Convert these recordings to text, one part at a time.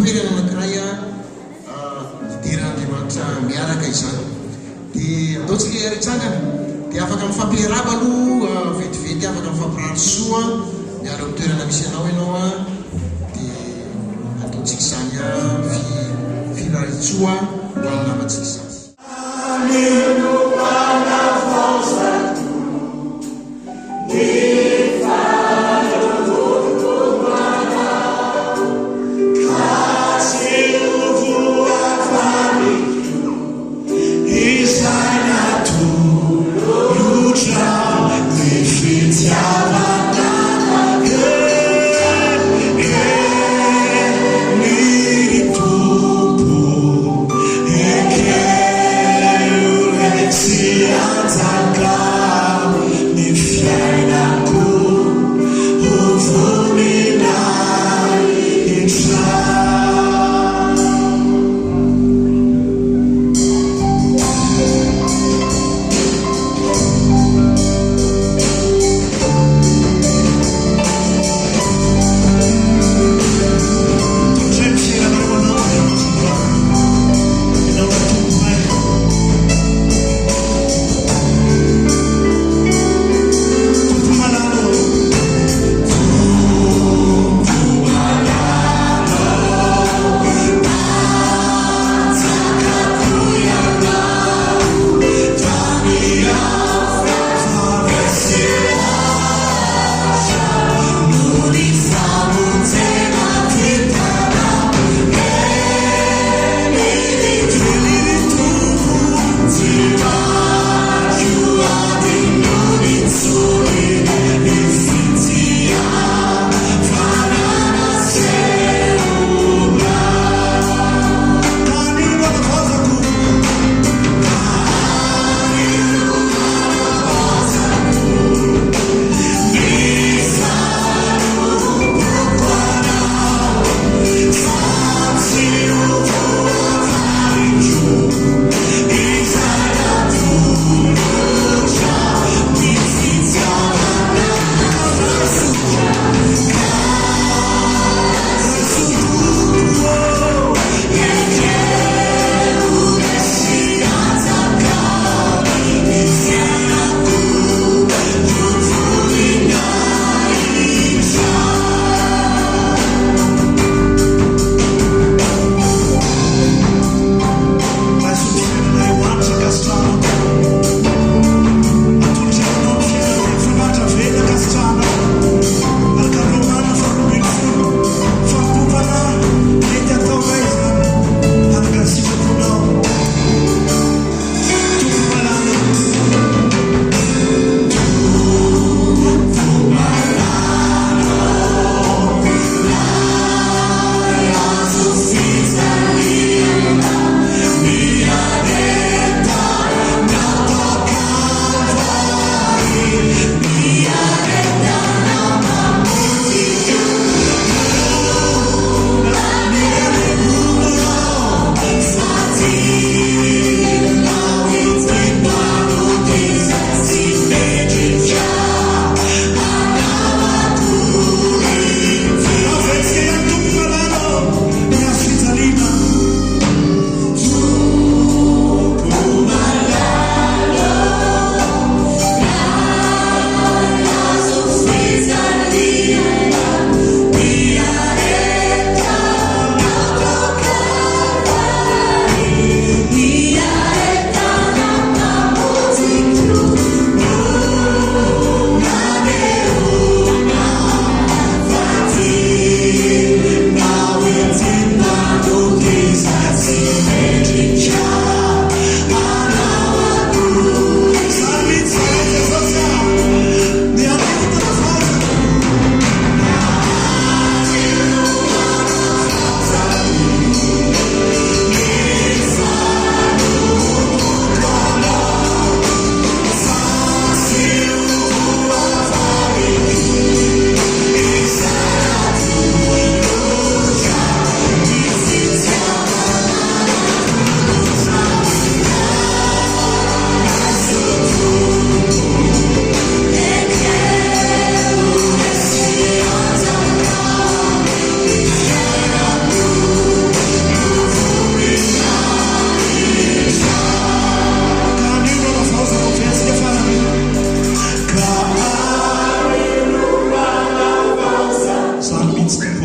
toerana anankiray hidera an'Andriamanitra miaraka izany. Dia andao tsika hiara-hitsangana. Dia afaka mifampiarahaba aloha vetivety, afaka mifampirary soa miala eo amin'ny toerana misy anao ianao dia ataontsika izany firariantsoa ho an'ny namantsika izany.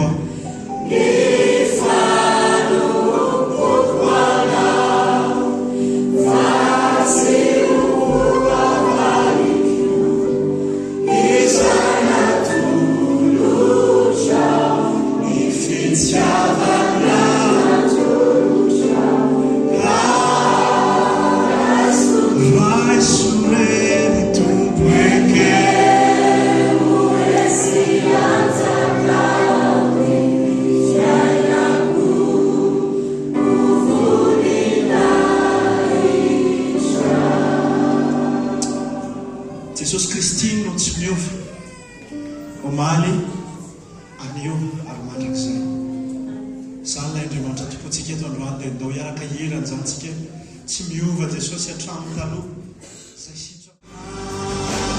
aho. Raiso re ny Tompo ekeo. Jesosy Kristy no tsy miova, omaly, anio ary mandrakizay. Izany ilay Andriamanitra Tompontsika eto androany dia ndao hiaraka hihira an'izany tsika. Tsy miova Jesosy hatramin'ny taloha. Izay sitrapony.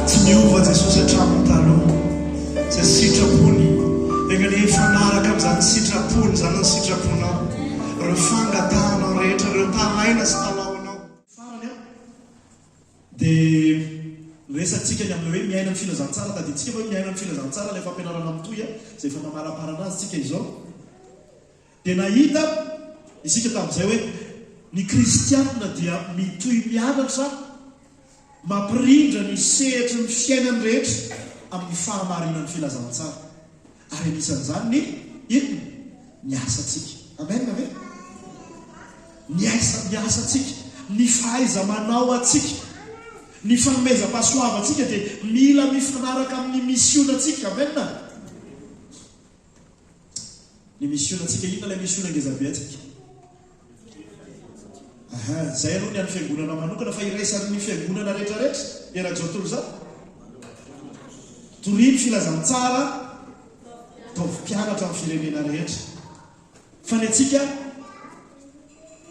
Tsy niova Jesosy hatramin'ny taloha. Izay sitrapony. Enga anie hifanaraka amin'izany sitrapony izany ny sitraponao. Ireo fangatahanao rehetra, ireo taraina sy talaonao. Farany an, dia resatsika ny amin'ilay hoe miaina ny filazantsara. Tadidintsika fa hoe miaina ny filazantsara ilay fampianarana mitohy izay efa mamaraparana azy tsika izao. Dia nahita isika tamin'izay hoe ny kristianina dia mitohy mianatra mampirindra ny sehatry ny fiainany rehetra amin'ny fahamarinan'ny filazantsara. Ary anisan'izany ny inona? Ny asantsika. Amen ve? Ny asa, ny asantsika, ny fahaiza-manao antsika, ny fanomezam-pahasoavantsika dia mila mifanaraka amin'ny misionantsika. Amen. Ny misionantsika, inona ilay misiona ngezabe antsika? Aha, izay aloha ny an'ny fiangonana manokana fa iraisan'ny fiangonana rehetrarehetra eran'izao tontolo izao. Torio ny filazantsara, ataovy mpianatra amin'ny firenena rehetra. Fa ny antsika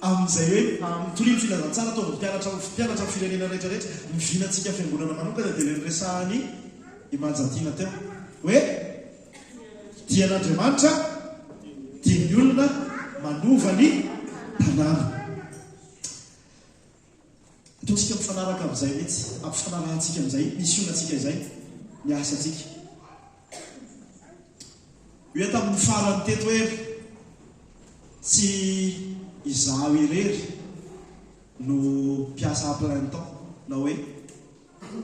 amin'izay hoe mitoria ny filazantsara, ataovy mpianatra ho mpianatra amin'ny firenena rehetra rehetra, ny vinantsika fiangonana manokana dia ilay noresahan'i i Manjatiana teo hoe dian'Andriamanitra dia ny olona manova ny tanàna. Ataontsika mifanaraka amin'izay mihitsy, ampifanarahantsika amin'izay misionantsika izay ny asantsika. Hoe tamin'ny farany teto hoe tsy izaho irery no mpiasa à plein temps na hoe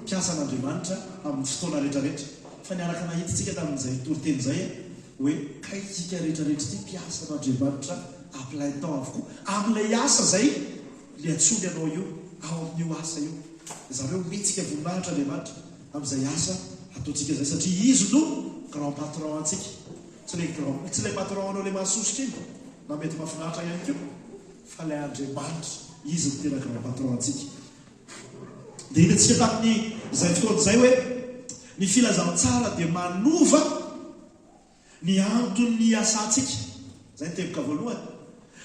mpiasan'Andriamanitra amin'ny fotoana rehetrarehetra fa niaraka nahita isika tamin'izay toriteny izay hoe kay isika rehetrarehetra ity mpiasan'Andriamanitra à plein temps avokoa amin'ilay asa izay niantsoany anao io ao amin'io asa io. Zareo omentsika voninahitra Andriamanitra amin'izay asa ataontsika izay satria Izy no grand patron antsika. Tsy ilay grand, tsy ilay patron anao ilay mahasosotra iny na mety mahafinaritra ihany koa fa ilay Andriamanitra, Izy no tena grand patron antsika. Dia hitantsika tamin'izay fotoana izay hoe ny filazantsara dia manova Ny anton'ny hiasantsika. Izay ny teboka voalohany.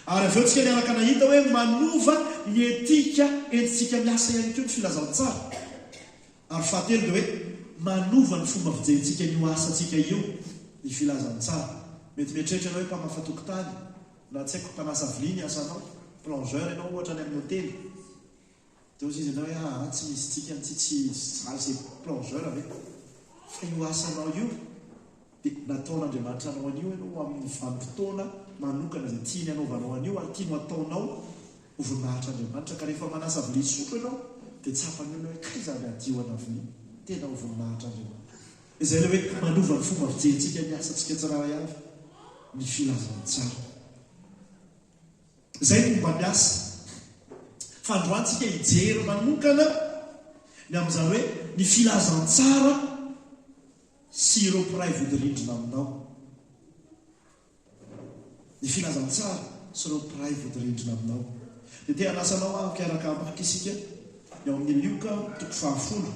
Ary avy eo tsika niaraka nahita hoe manova ny etika entintsika miasa ihany koa ny filazantsara. Ary fahatelo dia hoe manova ny fomba fijerintsika an'io asantsika io ny filazantsara. Mety mieritreritra ianao hoe mpamafa tokotany na tsy haiko mpanasa vilia ny asanao, plongeur ianao ohatra any amin'ny hotely. Dia hozy izy indray hoe aa tsy misy dikany ity tsy za ze plongeur ve? Fa io asanao io dia nataon'Andriamanitra anao an'io ianao ho amin'ny vanim-potoana manokana izay tiany hanaovanao an'io ary tiany ho ataonao ho voninahitr'Andriamanitra ka rehefa manasa vilia sotro ianao dia tsapan'ny olona hoe kay izany hadiovana vilia tena ho voninahitr'Andriamanitra. Izay ilay hoe manova ny fomba fijerintsika ny asantsika tsirairay avy ny filazantsara. Izay no momba ny asa. Fa androany tsika hijery manokana ny amin'izany hoe ny filazantsara sy ireo mpiray vodirindrina aminao. Ny filazantsara sy ireo mpiray vodirindrina aminao. Dia te hanasa anao aho hiaraka hamaky isika ny ao amin'ny Lioka toko fahafolo,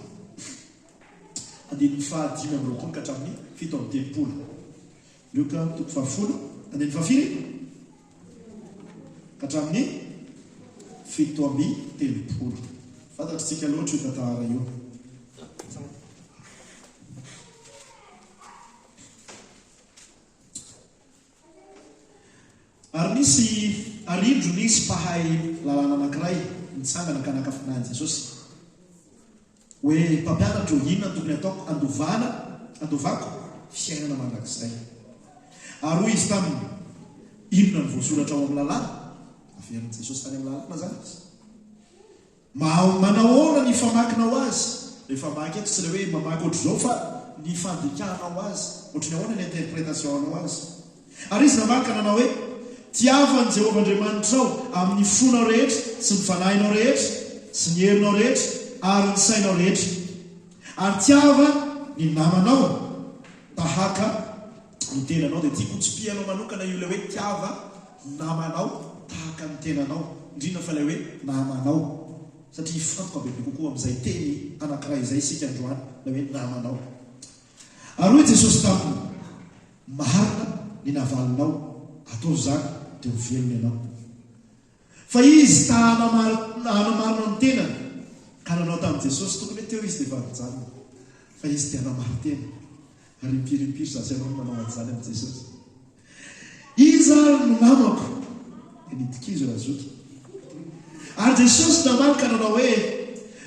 andininy faha 25 ka hatramin'ny 37. Lioka toko fahafolo, andininy fahafiry? Ka hatramin'ny 37. Fantatr'tsika loatra io tantara io. Ary nisy, ary indro nisy mpahay lalàna anankiray nitsangana ka naka fanahy an'i Jesosy. Hoe, Mpampianatra ô, inona no tokony hataoko handovana, handovako fiainana mandrakizay? Ary hoy Izy taminy, Inona no voasoratra ao amin'ny lalàna? Averin'i Jesosy tany amin'ny lalàna izany izy. Ma, manahoana ny famakinao azy? Ilay famaky eto tsy ilay hoe mamaky ohatr'izao fa ny fandikanao azy. Ohatry ny ahoana ny interprétation-nao azy? Ary izy namaly ka nanao hoe, Tiavo an'i Jehovah Andriamanitrao amin'ny fonao rehetra sy ny fanahinao rehetra sy ny herinao rehetra ary ny sainao rehetra, ary tiava ny namanao tahaka ny tenanao. Dia tiako hotsipihanao manokana io ilay hoe tiava ny namanao tahaka ny tenanao, indrindra fa ilay hoe namanao, satria hifantoka bebe kokoa amin'izay teny anankiray izay isika androany, ilay hoe namanao. Ary hoy Jesosy taminy, Marina ny navalinao, ataovy izany dia ho velona ianao. Fa izy ta hanamarina ny tenany, ka nanao tamin'i Jesosy, tokony hoe teo izy dia efa nijanona, fa izy te hanamari-tena, ary impiry impiry izaho sy ianao no manao an'izany amin'i Jesosy. Iza ary no namako? Dia nidi-kizo Razoky. Ary Jesosy namaly ka nanao hoe,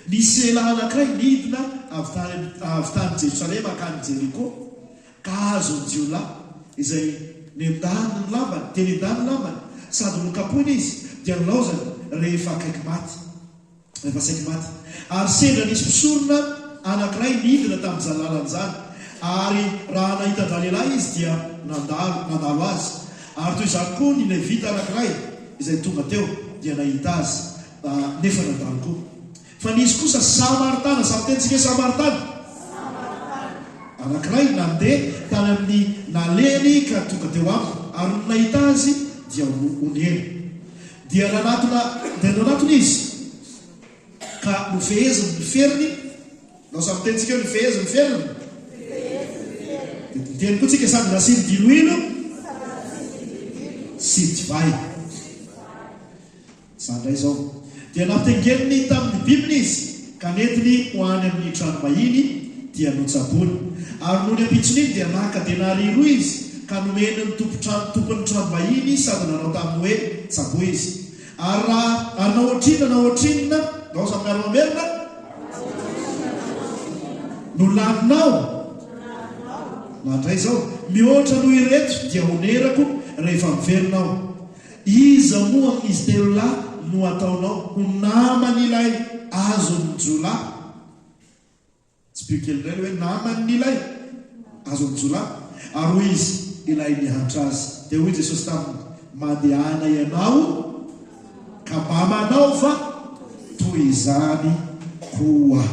Nisy lehilahy anankiray nidina avy tany avy tany Jerosalema hankany Jeriko, ka azon'ny jiolahy, izay nendahany ny lambany, dia nendahany ny lambany, sady nokapohiny izy, dia nilaozany rehefa akaiky maty, rehefa saiky maty. Ary sendra nisy mpisorona anankiray nidina tamin'izany lalana izany, ary raha nahita an-dralehilahy izy, dia nandalo, nandalo azy. Ary toy izany koa ny Levita anankiray izay tonga teo, dia nahita azy, nefa nandalo koa. Fa nisy kosa Samaritana, samy miteny tsika hoe Samaritana? Anankiray nandeha tany amin'ny nalehany ka tonga teo aminy, ary nony nahita azy dia onena. Dia nanatona, dia nanatona izy ka nofeheziny ny feriny, nao samy miteny tsika hoe nofeheziny ny feriny? Dia niteny koa tsika sady nasiany diloilo sy divay. Izany indray izao. Dia nampitengeniny tamin'ny bibiny izy, ka nentiny ho any amin'ny tranom-bahiny, dia notsaboiny. Ary nony ampitson'iny dia naka denaria roa izy, ka nomeny ny tompon-trano tompon'ny tranom-bahiny sady nanao taminy hoe, Tsaboy izy. Ary raha, ary na ohatrinona na ohatrinona, ndao samy miara-mamerina, no laninao, na indray izao, mihoatra noho ireto, dia honerako rehefa miverina aho. Iza moa amin'izy telolahy no ataonao ho naman'ilay azon'ny jiolahy? Tsipio kely indray ilay hoe naman'ilay azon'ny jiolahy. Ary hoy izy, Ilay niantra azy. Dia hoy Jesosy taminy, Mandehana ianao ka mba manaova toy izany koa.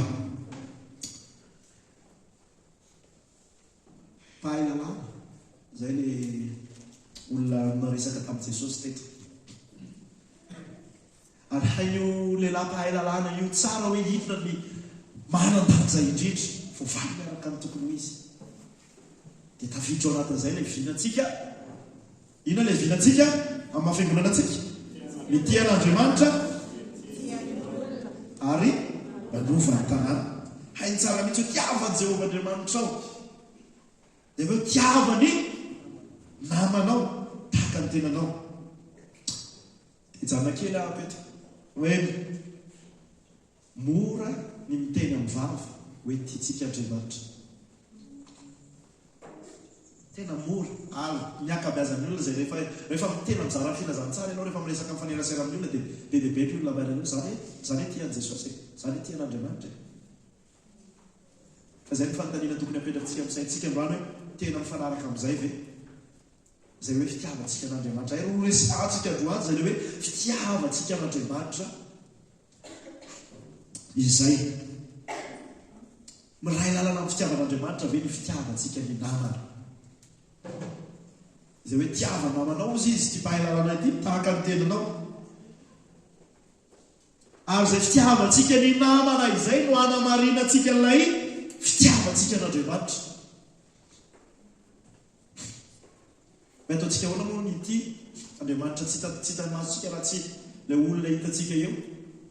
Mpahay lalàna, izay ilay olona niresaka tamin'i Jesosy teto. Ary hain'io lehilahy mpahay lalàna io tsara hoe inona ny manan-danja indrindra, voavaliny araka ny tokony ho izy. Dia tafiditra ao anatin'izay ilay vinantsika. Inona ilay vinantsika amin'ny maha fiangonana antsika? Mitia an'Andriamanitra ary manova ny tanàna. Hainy tsara mihitsy hoe tiava an'i Jehovah Andriamanitrao. Dia avy eo tiava ny namanao tahaka ny tenanao. Hijanona kely aho eto hoe mora ny miteny amin'ny vava hoe tiantsika Andriamanitra. Tena mora ary ny ankabeazan'ny olona izay rehefa rehefa tena mizara ny filazantsara ianao, rehefa miresaka mifanerasera amin'ny olona dia be dia be ny olona miala eo, za ve za ve tia an'i Jesosy e? Za ve tia an'Andriamanitra e? Fa izay no fanontaniana tokony hapetratsika amin'ny saintsika androany hoe tena mifanaraka amin'izay ve izay hoe fitiavantsika an'Andriamanitra? Ary ho resahantsika androany izay ilay hoe fitiavantsika an'Andriamanitra izay. Miray lalana amin'ny fitiavan'Andriamanitra ve ny fitiavantsika ny namana? Izay hoe tiava ny namanao hozy izy, ity mpahay lalana ity, tahaka ny tenanao. Ary izay fitiavantsika ny namana izay no hanamarinantsika ilay fitiavantsika an'Andriamanitra. Mba ataontsika ahoana moa ny ity Andriamanitra tsy hita tsy hitan'ny masontsika raha tsy ilay olona hitantsika eo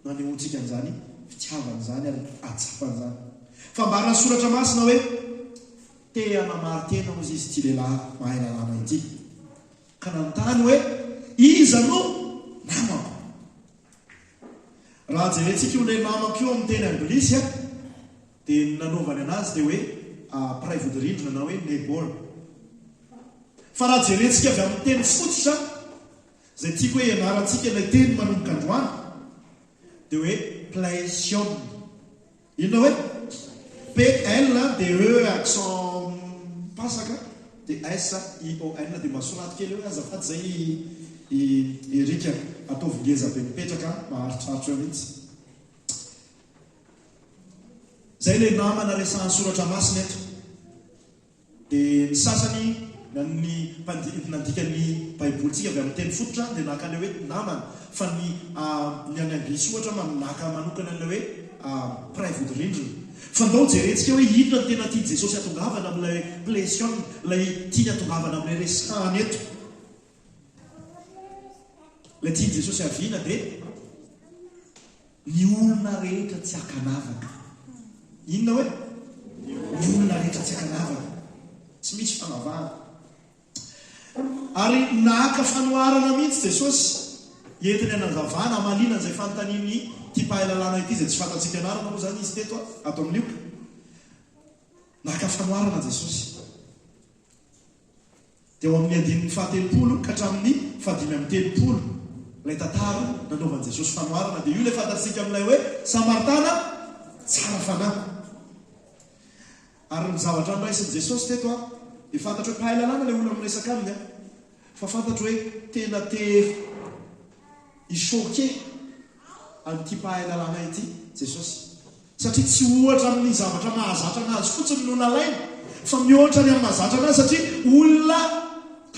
no anehoantsika an'izany fitiavana izany ary ahatsapana izany. Fa ambaran'ny Soratra Masina hoe te hanamari-tena hozy izy ity lehilahy mahay lalàna ity ka nanontany hoe iza no namako? Raha jerentsika io ilay namako io amin'ny teny anglisy a, dia ny nanaovany anazy dia hoe mpiray vodirindrina na hoe neighbor. Fa raha jerentsika avy amin'ny teny fototra, izay tiako hoe hianarantsika ilay teny manomboka androany, dia hoe pleision. Inona hoe? PL dia E accent mipasaka dia S I O N dia mba soraty kely eo hoe azafady izay i Eric a. Ataovy ngeza be mipetraka maharitraritra eo mihitsy. Izay ilay namana resahan'ny soratra masina eto. Dia ny sasany, na ny nandika ny Baibolintsika avy amin'ny teny fototra dia naka an'ilay hoe namana, fa ny ny an'ny anglisy ohatra naka manokana an'ilay hoe mpiray vodirindrina. Fa ndao jerentsika hoe inona no tena tian'i Jesosy hatongavana amin'ilay hoe plesion, ilay tiany hatongavana amin'ilay resahana eto. Ilay tian'i Jesosy haviana dia ny olona rehetra tsy ankanavaka. Inona hoe? Ny olona rehetra tsy ankanavaka. Tsy misy fanavahana. Ary naka fanoharana mihitsy Jesosy entiny hanazavana, hamaliana an'izay fanontanian'ity mpahay lalàna ity, izay tsy fantatsika anarana moa izany izy teto ato amin'ny Lioka. Naka fanoharana Jesosy. Dia ao amin'ny andininy fahatelopolo ka hatramin'ny fahadimy amby telopolo ilay tantara nanaovan'i Jesosy fanoharana. Dia io ilay fantatsika amin'ilay hoe Samaritana tsara fanahy. Ary ny zavatra noraisin'i Jesosy teto an, dia fantatro hoe mpahay lalàna ilay olona miresaka aminy an, fa fantatro hoe tena te hi-choquer an'ity mpahay lalàna ity Jesosy. Satria tsy ohatra amin'ny zavatra mahazatra anazy fotsiny no nalainy, fa mihoatra ny amin'ny mahazatra anazy satria olona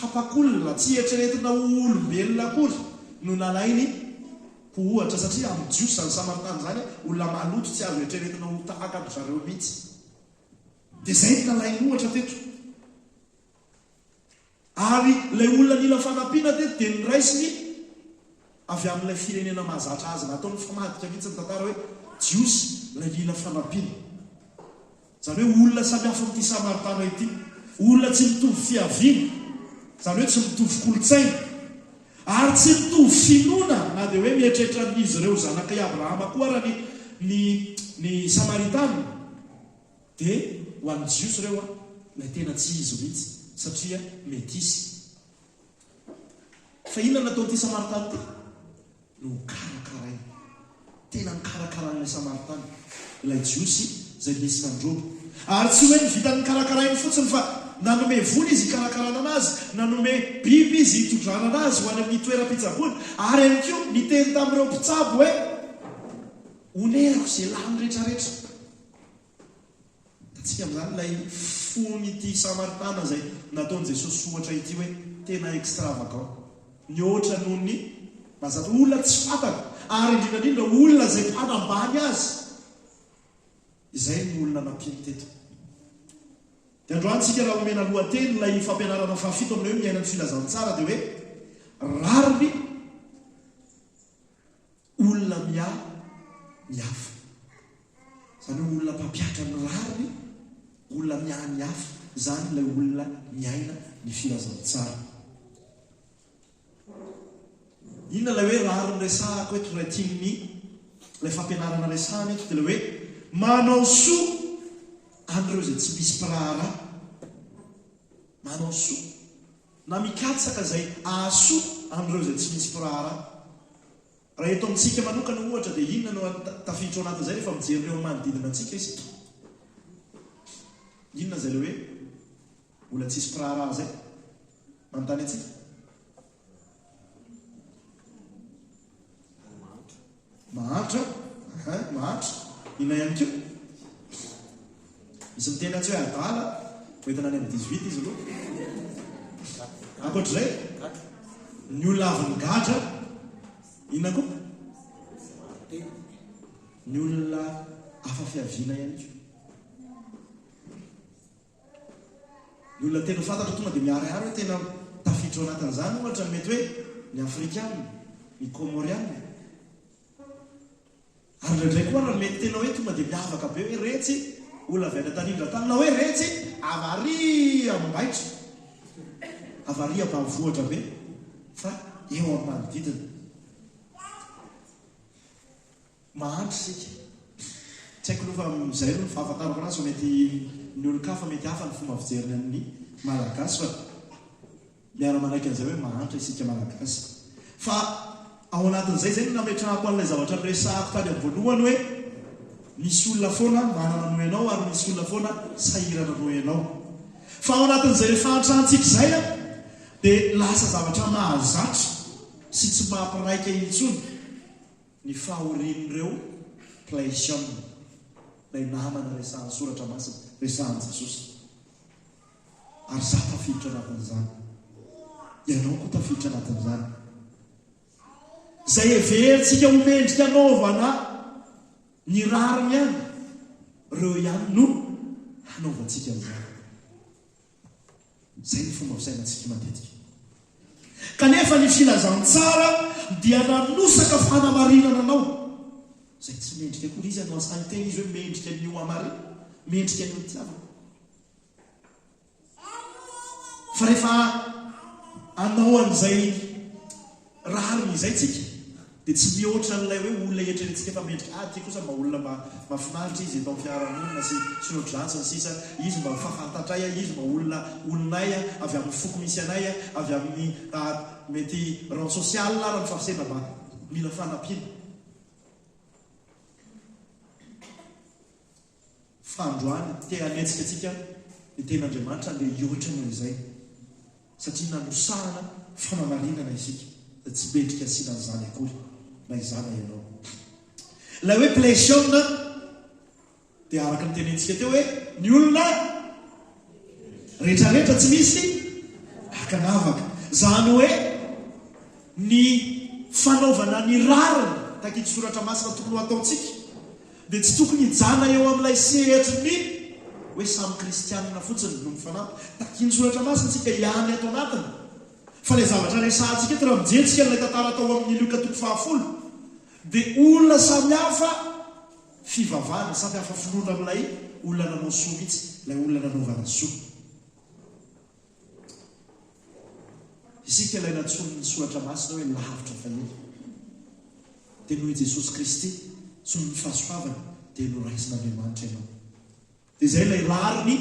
tapak'olona, tsy eritreretina ho olombelona akory no nalainy ho ohatra, satria amin'ny Jiosy izany Samaritana izany olona maloto tsy azo eritreretina ho tahaka an-dry zareo mihitsy. Dia izay no nalainy ohatra teto. Ary ilay olona nila fanampiana teto dia noraisiny avy amin'ilay firenena mahazatra azy. Nataony nifamadika mihitsy ny tantara hoe Jiosy ilay nila fanampiana. Izany hoe olona samy hafa amin'ity Samaritana ity. Olona tsy mitovy fiaviana. Izany hoe tsy mitovy kolontsaina. Ary tsy mitovy finoana na dia hoe mieritreritra an'izy ireo zanak'i Abrahama koa ara ny ny ny Samaritana. Dia ho an'ny Jiosy ireo an, ilay tena tsy izy mihitsy satria metisy. Fa inona no nataon'ity Samaritana ity? Nokarakarainy. Tena nokarakarain'ilay Samaritana, ilay Jiosy izay nisy nandroba. Ary tsy hoe ny vitan'ny nokarakarainy fotsiny fa nanome vola izy hikarakarana anazy, nanome biby izy hitondrana anazy ho any amin'ny toeram-pitsaboana, ary ihany koa niteny tamin'ireo mpitsabo hoe, Onerako izay lany rehetrarehetra. Hitantsika amin'izany ilay fon'ity Samaritana izay nataon'i Jesosy ohatra ity hoe tena extravagant. Nihoatra noho ny mahazatra. Olona tsy fantany ary indrindra indrindra olona izay mpanambany azy. Izay no olona nampiany teto. Dia androany tsika raha omena lohateny ilay fampianarana fahafito amin'ny hoe miaina ny filazantsara dia hoe rariny Olona miahy ny hafa. Izany hoe olona mpampihatra ny rariny, olona miahy ny hafa. Izany ilay olona miaina ny filazantsara. Inona ilay hoe rariny resahako eto, ilay tian'ny ilay fampianarana resahana eto dia ilay hoe manao soa an'ireo izay tsy misy mpiraharaha. Manao soa. Na mikatsaka izay hahasoa an'ireo izay tsy misy mpiraharaha. Raha eto amintsika manokana ohatra dia inona no tafiditra ao anatin'izay rehefa mijery ireo manodidina antsika isika? Inona izay ilay hoe mbola tsisy mpiraharaha izay? Manontany antsika? Mahantra, hein, mahantra. Inona ihany koa? Misy miteny atsy hoe adala, hoentina any amin'ny 18 izy aloha. Ankoatr'izay, ny olona avy nigadra, inona koa? Ny olona hafa fiaviana ihany koa. Ny olona tena fantatra tonga dia miharihary hoe tena tafiditra ao anatin'izany ohatra ny mety hoe ny Afrikana, ny Kômôriana. Ary indraindray koa ary mety tena hoe tonga dia miavaka be hoe retsy olona avy any Antanindratany na hoe retsy avy ary Ambaitra, avy ary ambanivohitra be fa eo amin'ny manodidina. Mahantra isika. Tsy haiko aloha fa izay aloha ny fahafantarako anazy fa mety ny olon-kafa mety hafa ny fomba fijeriny an'ny Malagasy fa miara-manaiky an'izay hoe mahantra isika Malagasy. Fa ao anatin'izay izay no nametrahako an'ilay zavatra noresahako tany am-boalohany hoe misy olona foana manana noho ianao ary misy olona foana sahirana noho ianao. Fa ao anatin'izay fahantrantsika izay dia lasa zavatra mahazatra sy tsy mampiraika intsony. Ny fahorian'ireo Pleision, ilay namana resahan'ny Soratra Masina, resahan'i Jesosy. Ary izaho tafiditra anatin'izany. Ianao koa tafiditra anatin'izany. Izay heverintsika ho mendrika hanaovana ny rariny ihany, ireo ihany no hanaovantsika an'izany. Izay ny fomba fisainantsika matetika. Kanefa ny filazantsara dia nanosaka fanamarinana anao. Izay tsy mendrika akory izy no asahy miteny izy hoe mendrika ny ho hamarina, mendrika ny ho tiavina. Fa rehefa hanao an'izay rariny izay tsika. Dia tsy mihoatra an'ilay hoe olona eritreretintsika fa mendrika, ah ity kosa mba olona mba mahafinaritra izy eto amin'ny fiarahamonina sy sy ny ohatr'izany sy ny sisa, izy mba mifafantatray ah, izy mba olona olonay ah, avy amin'ny foko misy anay ah, avy amin'ny mety rang social ara ny fampisena mba mila fanampiana. Fa androany, te hanetsika antsika ny Tenin'Andriamanitra handeha hihoatra noho izay, satria nanosahana fanamarinana isika, dia tsy mendrika asiana an'izany akory, na izaho na ianao. Ilay hoe Pleision dia araka ny tenenintsika teo hoe ny olona rehetrarehetra tsy misy ankanavaka. Izany hoe ny fanaovana ny rariny, takin'ny Soratra Masina tokony ho ataontsika, dia tsy tokony hijanona eo amin'ilay sehatry ny hoe samy kristianina fotsiny no mifanampy. Takian'ny Soratra Masina isika ihany ato anatiny. Fa ilay zavatra resahantsika eto, raha mijery isika an'ilay tantara tao amin'ny Lioka toko fahafolo, dia olona samy hafa fivavahana, samy hafa finoana amin'ilay olona nanao soa mihitsy, ilay olona nanaovana soa. Isika ilay nantsoin'ny Soratra Masina hoe lavitra fahiny. Dia noho i Jesosy Kristy sy noho ny fahasoavany dia noraisin'Andriamanitra ianao. Dia izay ilay rariny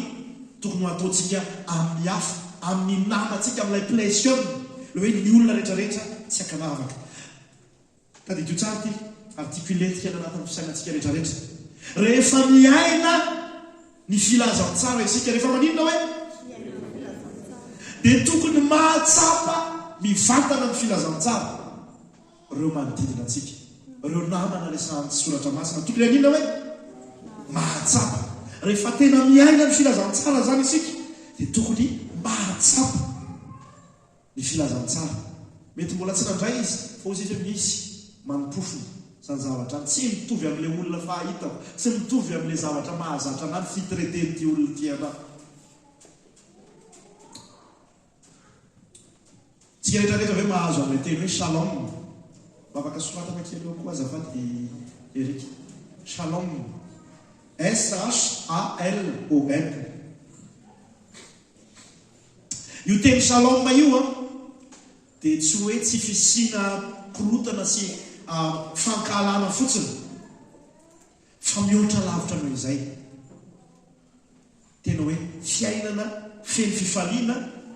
tokony ho ataontsika amin'ny hafa, amin'ny namantsika, amin'ilay plaision, ilay hoe ny olona rehetrarehetra tsy ankanavaka. Tadidio tsara ity ary tiako hilentika any anatin'ny fisainantsika rehetra rehetra. Rehefa miaina ny filazantsara isika, rehefa maninona hoe? Dia tokony mahatsapa mivantana ny filazantsara ireo manodidina antsika, ireo namana resahan'ny soratra masina. Tokony haninona hoe? Mahatsapa. Rehefa tena miaina ny filazantsara izany isika, dia tokony mahatsapa. Ny filazantsara. Mety mbola tsy nandray izy fa hozy izy hoe misy manim-pofona izany zavatra any. Tsy mitovy amin'ilay olona fahitako, tsy mitovy amin'ilay zavatra mahazatra anah ny fi-traiter-n'ity olona ity anah. Tsika rehetra rehetra ve mahazo an'ilay teny hoe shalom? Mba afaka soratana kely eo koa azafady i Eric. Shalom. S-H-A-L-O-M. Io teny shalom io an, dia tsy hoe tsy fisiana korontana sy fankahalana fotsiny, fa mihoatra lavitra noho izay. Tena hoe fiainana feno fifaliana,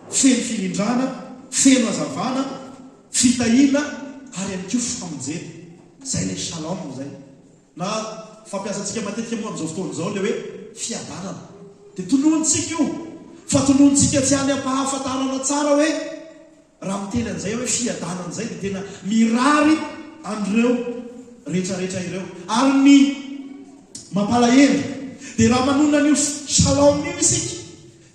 feno firindrana, feno hazavana, fitahiana ary ihany koa famonjena. Izay ilay shalom izay. Na fampiasantsika matetika moa amin'izao fotoana izao ilay hoe fiadanana. Dia tononintsika io, fa tononintsika tsy any am-pahafantarana tsara hoe raha miteny an'izay aho hoe fiadanana izay dia tena mirary an'ireo rehetrarehetra ireo. Ary ny mampalahelo dia raha manonona an'io shalom io isika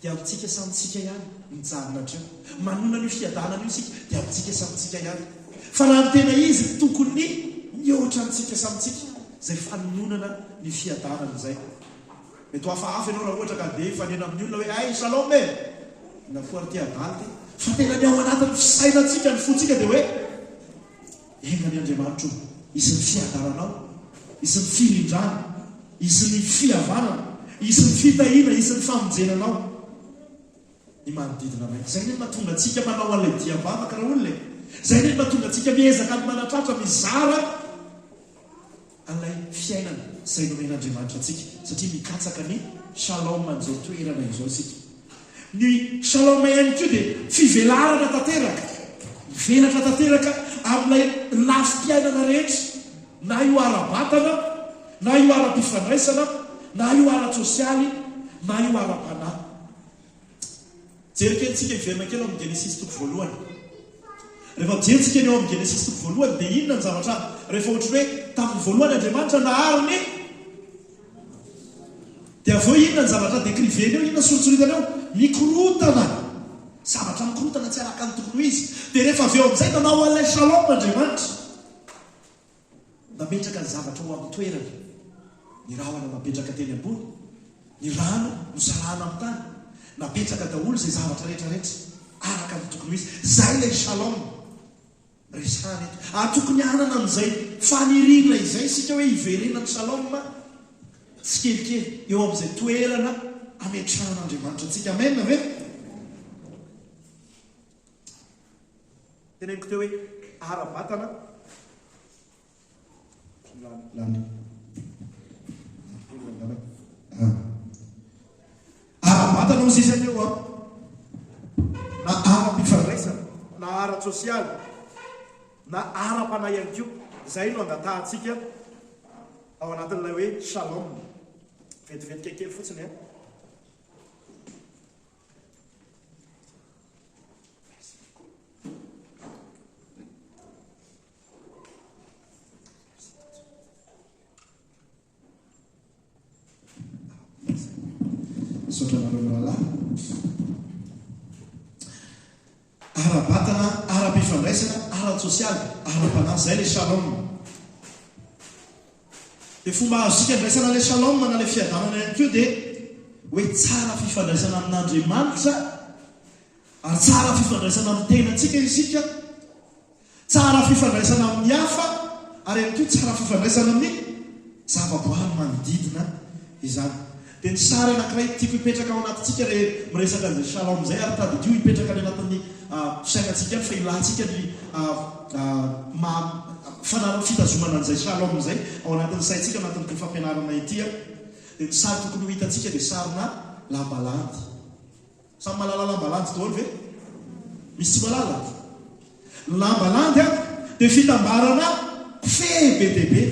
Dia amintsika samy tsika ihany mijanona hatreo. Manona an'io fiadanana io isika dia amintsika samy tsika ihany. Fa raha ny tena izy tokony mihoatra antsika samy tsika izay fanononana ny fiadanana izay. Mety ho hafahafa ianao raha ohatra ka handeha hifanena amin'ny olona hoe hay shalom e! Inona koa ary ity adala ity? Fa tena ny ao anatin'ny fisainantsika, ny fontsika dia hoe enga anie Andriamanitra o, hisy ny fiadananao, hisy ny firindrana. Hisy ny fihavanana, hisy ny fitahiana, hisy ny famonjena anao, ny manodidina anay. Izay anie no mahatonga antsika manao an'ilay diam-bavaka raolona e! Izay anie no mahatonga antsika miezaka ny manatratra, mizara an'ilay fiainana izay nomen'Andriamanitra antsika, satria mikatsaka ny Shalom an'izao toerana izao isika. Ny Shalom ihany koa dia fivelarana tanteraka, mivelatra tanteraka amin'ilay lafim-piainana rehetra. Na io ara-batana, na io ara-pifandraisana, na io ara-tsosialy, na io ara-panahy. Jery kely tsika hiverina kely ao amin'ny Genesisy toko voalohany. Rehefa mijery tsika ny ao amin'ny Genesisy toko voalohany dia inona ny zavatra rehefa ohatry ny hoe tamin'ny voalohany Andriamanitra nahary ny dia avy eo inona ny zavatra décriveny eo, inona soritsoritany eo? Mikorontana. Zavatra mikorontana tsy araka ny tokony ho izy. Dia rehefa avy eo amin'izay nanao an'ilay shalom Andriamanitra. Nametraka ny zavatra ho amin'ny toerany. Ny rahona napetraka teny ambony, ny rano nosarahana amin'ny tany. Napetraka daholo izay zavatra rehetra rehetra, araka ny tokony ho izy. Izay ilay shalom resahana eto. Ary tokony hanana an'izay faniriana izay isika hoe hiverenan'ny shalom tsikelikely eo amin'izay toerana ametrahan'Andriamanitra antsika. Amen ve? Teneniko teo hoe ara-batana. Lany. Ara-batana hozy izy eo an, na ara-pifandraisana, na ara-tsosialy, na ara-panahy ihany koa. Izay no angatahantsika ao anatin'ilay hoe shalom. Vetivetika kely fotsiny an. Misaotra anareo mirahalahy. Ara-batana, ara-pifandraisana, ara-tsosialy, ara-panahy. Izay ilay shalom. Dia fomba azontsika andraisana ilay shalom na ilay fiadanana ihany koa dia hoe tsara fifandraisana amin'Andriamanitra ary tsara fifandraisana amin'ny tenantsika isika. Tsara fifandraisana amin'ny hafa ary ihany koa tsara fifandraisana amin'ny zavaboary manodidina izany. Dia ny sary anankiray tiako hipetraka ao anatintsika re miresaka an'izay shalom izay ary tadidio hipetraka any anatin'ny fisainantsika any fa ilantsika ny maha fanara fitazomana an'izay shalom izay ao anatin'ny saintsika anatin'ity fampianarana ity. Dia ny sary tokony ho hitantsika dia sarina lambalandy. Samy mahalala lamba landy daholo ve? Misy tsy mahalala? Ny lamba landy an, dia fitambarana kofehy be dia be.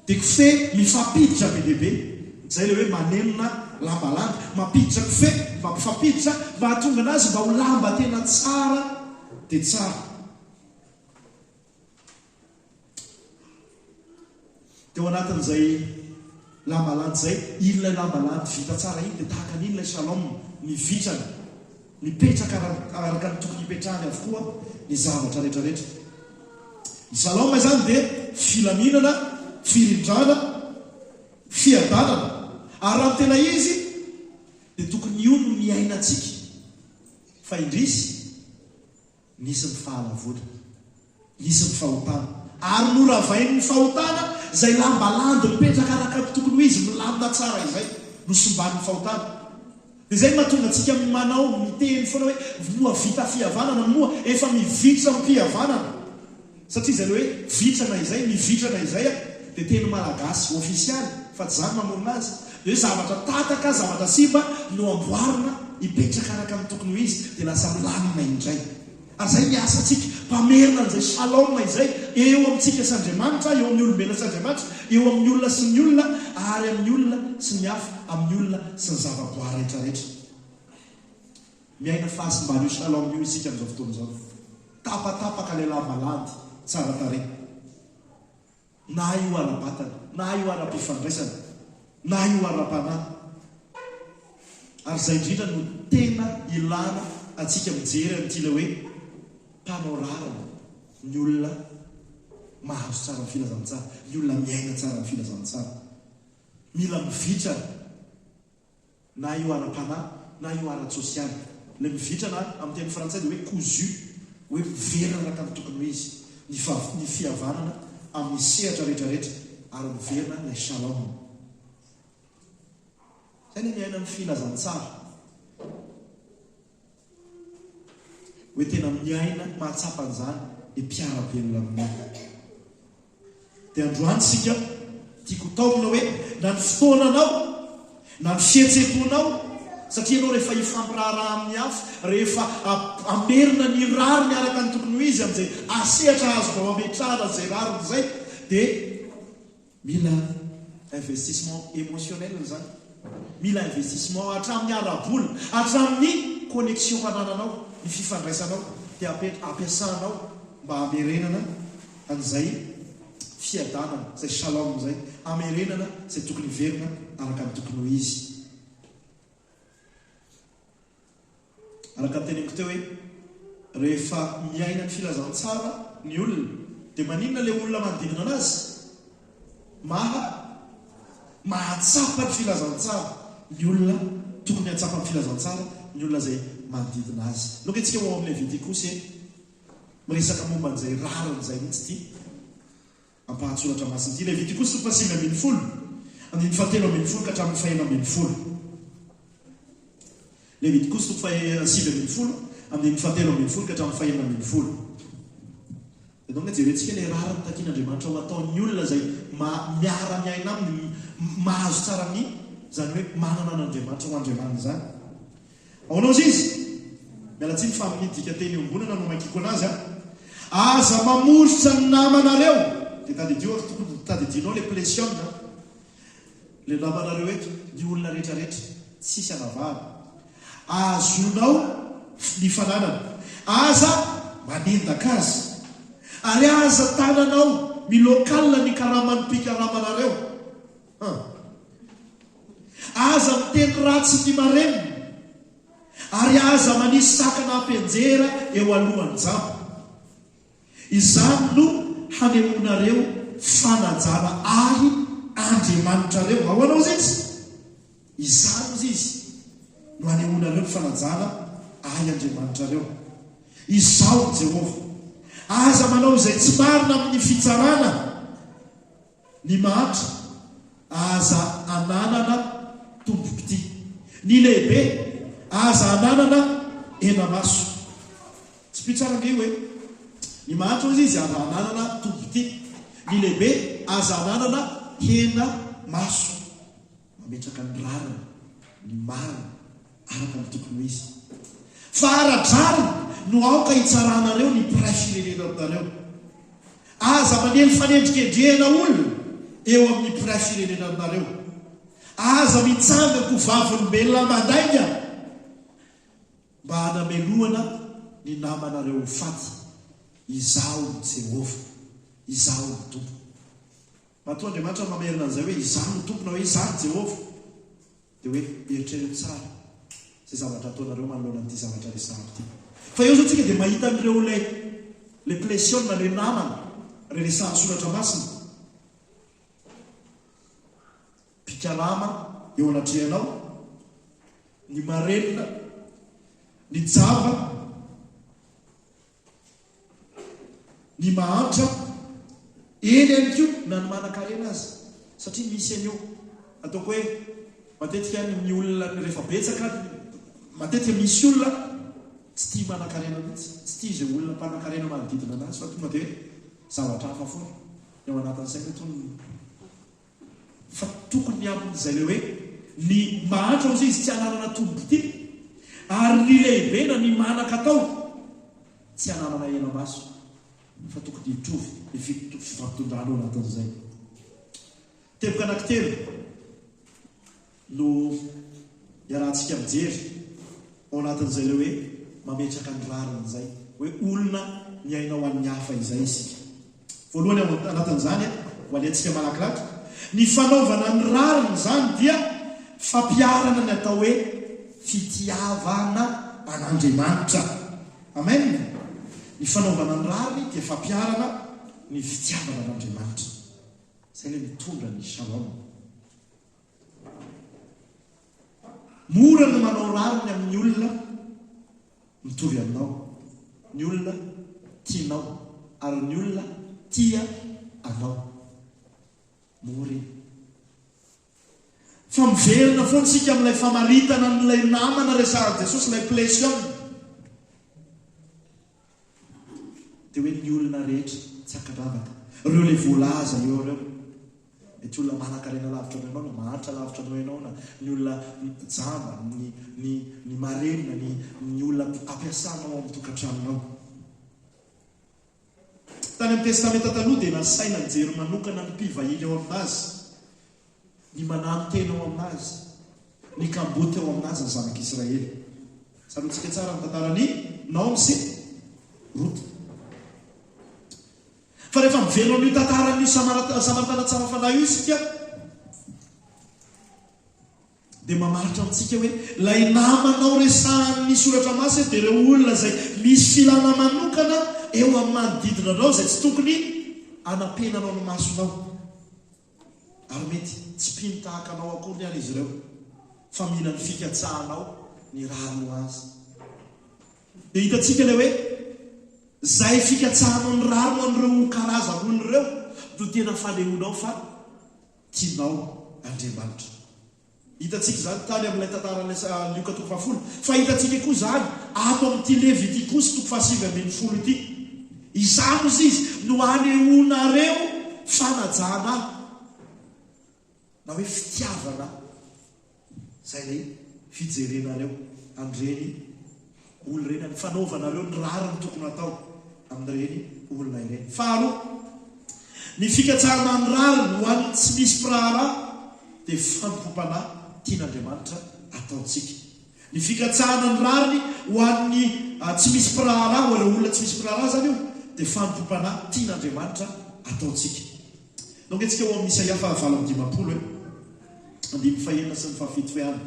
Dia kofehy mifampiditra be dia be. Izay ilay hoe manenona lamba landy. Mampiditra kofehy, mampifampiditra, mba hahatonga anazy mba ho lamba tena tsara dia tsara. Teo anatin'izay lamba landy izay, iny ilay lamba landy vita tsara iny dia tahaka an'iny ilay shalom, nivitrana, nipetraka araka ny tokony hipetrahany avokoa ny zavatra rehetra rehetra. Ny shalom izany dia filaminana, firindrana, fiadanana. Ary raha ny tena izy dia tokony io no niainantsika. Fa indrisy, Nisy ny fahalavoana. Nisy ny fahotana. Ary noravain'ny fahotana izay lamba landy mipetraka araka ny tokony ho izy, milamina tsara izay. Nosimban'ny fahotana. Dia izay no mahatonga antsika manao, miteny foana hoe, moa vita fihavanana, moa efa mivitra am-pihavanana. Satria izay ilay hoe vitrana izay, mivitrana izay dia teny malagasy ofisialy fa tsy izaho no mamorona azy. Dia hoe zavatra tataka, zavatra simba no amboarina hipetraka araka ny tokony ho izy dia lasa milamina indray. Ary izay ny asantsika, mpamerina an'izay shalom izay eo amintsika sy Andriamanitra, eo amin'ny olombelona sy Andriamanitra, eo amin'ny olona sy ny olona ary amin'ny olona sy ny hafa, amin'ny olona sy ny zavaboary rehetra rehetra. Miaina fahasimban'io shalom io isika amin'izao fotoana izao. Tapatapaka ilay lamba landy tsara tarehy. Na io ara-batana, na io ara-pifandraisana, na io ara-panahy. Ary izay indrindra no tena ilana antsika mijery an'ity ilay hoe mpanao rariny, ny olona mahazo tsara ny filazantsara, ny olona miaina tsara ny filazantsara. Mila mivitrana. Na io ara-panahy na io ara-tsosialy. Ilay mivitrana amin'ny teny frantsay dia hoe cousu, hoe miverina araka ny tokony ho izy, ny ny fihavanana amin'ny sehatra rehetrarehetra ary miverina ilay shalom. Izay ilay miaina ny filazantsara. Hoe tena miaina, mahatsapa an'izany ny mpiara-belona aminao. Dia androany isika, tiako ho taomina hoe na ny fotoananao, na ny fihetseham-ponao, satria ianao rehefa hifampiraharaha amin'ny hafa, rehefa hamerina ny rariny araka ny tokony ho izy amin'izay sehatra azonao ametrahana an'izay rariny izay, dia Mila investissement émotionnel izany, mila investissement hatramin'ny ara-bola, hatramin'ny connexion anananao, ny fifandraisanao dia ampiasanao mba hamerenana an'izay fiadanana, izay shalom izay, hamerenana izay tokony hiverina araka ny tokony ho izy. Araka ny teneniko teo hoe rehefa miaina ny filazantsara ny olona dia maninona ilay olona manodidina anazy? Maha mahatsapa ny filazantsara ny olona tokony hahatsapa ny filazantsara ny olona izay manodidina azy. Loka isika ho ao amin'ny Levitikosy e. Miresaka momba an'izay rariny izay mihitsy ity. Ampahan-tsoratra masina ity. Levitikosy toko fahasivy ambinifolo, andininy fahatelo ambinifolo ka hatramin'ny fahenina ambinifolo. Levitikosy toko fahasivy ambinifolo, andininy fahatelo ambinifolo ka hatramin'ny fahenina ambinifolo. Dia donc jerentsika ilay rariny takian'Andriamanitra ho ataon'ny olona izay miara-miaina aminy, mahazo tsara ny, izany hoe manana an'Andriamanitra ho Andriamaniny izany. Ahoana hozy izy? Miala tsiny fa amin'ny dikanteny iombonana no amakiako anazy an. Aza mamoritra ny namanareo. Dia tadidio ary tokony tadidianao ilay plesion an. Ilay namanareo eto, ny olona rehetra rehetra, tsisy anavahana. Ahazoanao ny fananana. Aza manendaka azy. Ary aza tananao mi-local ny karaman'ny mpikaramanareo. Huh. Aza miteny ratsy ny marenina. Ary aza manisy sakana hampianjera eo alohan'ny jamba. Izany no hanehoanareo fanajana Ahy Andriamanitrareo. Ahoana hozy izy? Izany hozy izy no hanehoanareo ny fanajana Ahy Andriamanitrareo. Izaho no Jehovah. Aza manao izay tsy marina amin'ny fitsarana. Ny mahantra, aza ananana tompom-pitia. Ny lehibe, aza ananana hena-maso. Tsy mpitsara ange io e! Ny mahantra hozy izy aza ananana tompom-pitia. Ny lehibe, aza ananana hena-maso. Mametraka ny rariny, ny marina, araka ny tokony ho izy. Fa ara-drariny no aoka hitsaranareo ny mpiray firenena aminareo. Aza manely fanendrikendrehana olona eo amin'ny mpiray firenena aminareo. Aza mitsangan-ko vavolombelona mandainga mba hanamelohana ny namanareo ho faty. Izaho no Jehovah. Izaho no Tompo. Matoa Andriamanitra mamerina an'izay hoe Izaho no Tompo na hoe Izaho no Jehovah, Dia hoe eritrereto tsara izay zavatra ataonareo manoloana an'ity zavatra resahako ity. Fa eo izao tsika dia mahita an'ireo ilay ilay plesiona, ilay namana, ilay resahan'ny soratra masina. Mpikarama eo anatrehanao, ny marenina, ny jamba, Ny mahantra, eny ihany koa na ny manankarena aza, satria misy an'io, ataoko hoe matetika ny olona rehefa betsaka, matetika misy olona tsy tia manankarena mihitsy, tsy tia izay olona mpanankarena manodidina anazy fa tonga dia zavatra hafa foana ny ao anatin'ny sainy hoe tony Fa tokony amin'izay ilay hoe ny mahantra hozy izy tsy hananana tombom-pitia ary ny lehibe na ny manan-katao tsy hananana hena-maso fa tokony hitovy ny fifampitondrana ao anatin'izay. Teboka anankitelo no iarahantsika mijery ao anatin'izay ilay hoe mametraka ny rariny izay, hoe olona miaina ho an'ny hafa izay isika. Voalohany ao anatin'izany, ho alehantsika malakilaky, ny fanaovana ny rariny izany dia fampiharana ny atao hoe fitiavana an'Andriamanitra. Amen! Ny fanaovana ny rariny dia fampiharana ny fitiavana an'Andriamanitra. Izay ilay mitondra ny shalom. Mora ny manao rariny amin'ny olona mitovy aminao, ny olona tianao, ary ny olona tia anao. Mora iny. Fa miverina foana isika amin'ilay famaritana an'ilay namana resahan'i Jesosy, ilay plesion. Dia hoe ny olona rehetra tsy ankadravaka. Ireo ilay voalaza eo ireo. Mety olona manankarena lavitra noho ianao na mahantra lavitra noho ianao na ny olona jamba, ny ny ny marenina, ny ny olona ampiasanao ao amin'ny tokantranonao. Tany amin'ny Testamenta Taloha dia nasaina nijery manokana ny mpivahiny ao aminazy. Ny manano-tena ao aminazy, ny kamboty ao aminazy ny zanak'Israely. Tsaroantsika tsara ny tantaran'i Naomy sy Rota. Fa rehefa miverina amin'io tantaran'io Samaritana tsara fanahy io isika, dia mamaritra amintsika hoe ilay namanao resahan'ny Soratra Masina dia ireo olona izay misy filana manokana eo amin'ny manodidina anao izay tsy tokony hanampenanao ny masonao. Ary mety tsy mpino tahaka anao akoriny ary izy ireo, fa mila ny fikatsahanao ny rariny ho azy. Dia hitantsika ilay hoe, izay fikatsahanao ny rariny ho an'ireo karazan'olona ireo no tena fanehoanao fa tianao Andriamanitra. Hitantsika izany tany amin'ilay tantaran'ilay Lioka toko fahafolo, fa hitantsika koa izany ato amin'ity Levitikosy toko fahasivy ambinifolo ity. Izany hozy izy, no anehoanareo fanajana ahy na hoe fitiavana ahy. Izay ilay fijerenareo an'ireny olona ireny, ny fanaovanareo ny rariny tokony hatao amin'ireny olona ireny. Faharoa, ny fikatsahana ny rariny ho an'ny tsy misy mpiraharaha dia fanompoam-panahy tian'Andriamanitra ataontsika. Ny fikatsahana ny rariny ho an'ny tsy misy mpiraharaha, ho ireo olona tsy misy mpiraharaha izany io, dia fanompoam-panahy tian'Andriamanitra ataontsika. Ndao ange tsika ho amin'ny Isaia faha 58 e, andininy fahenina sy ny fahafito ihany.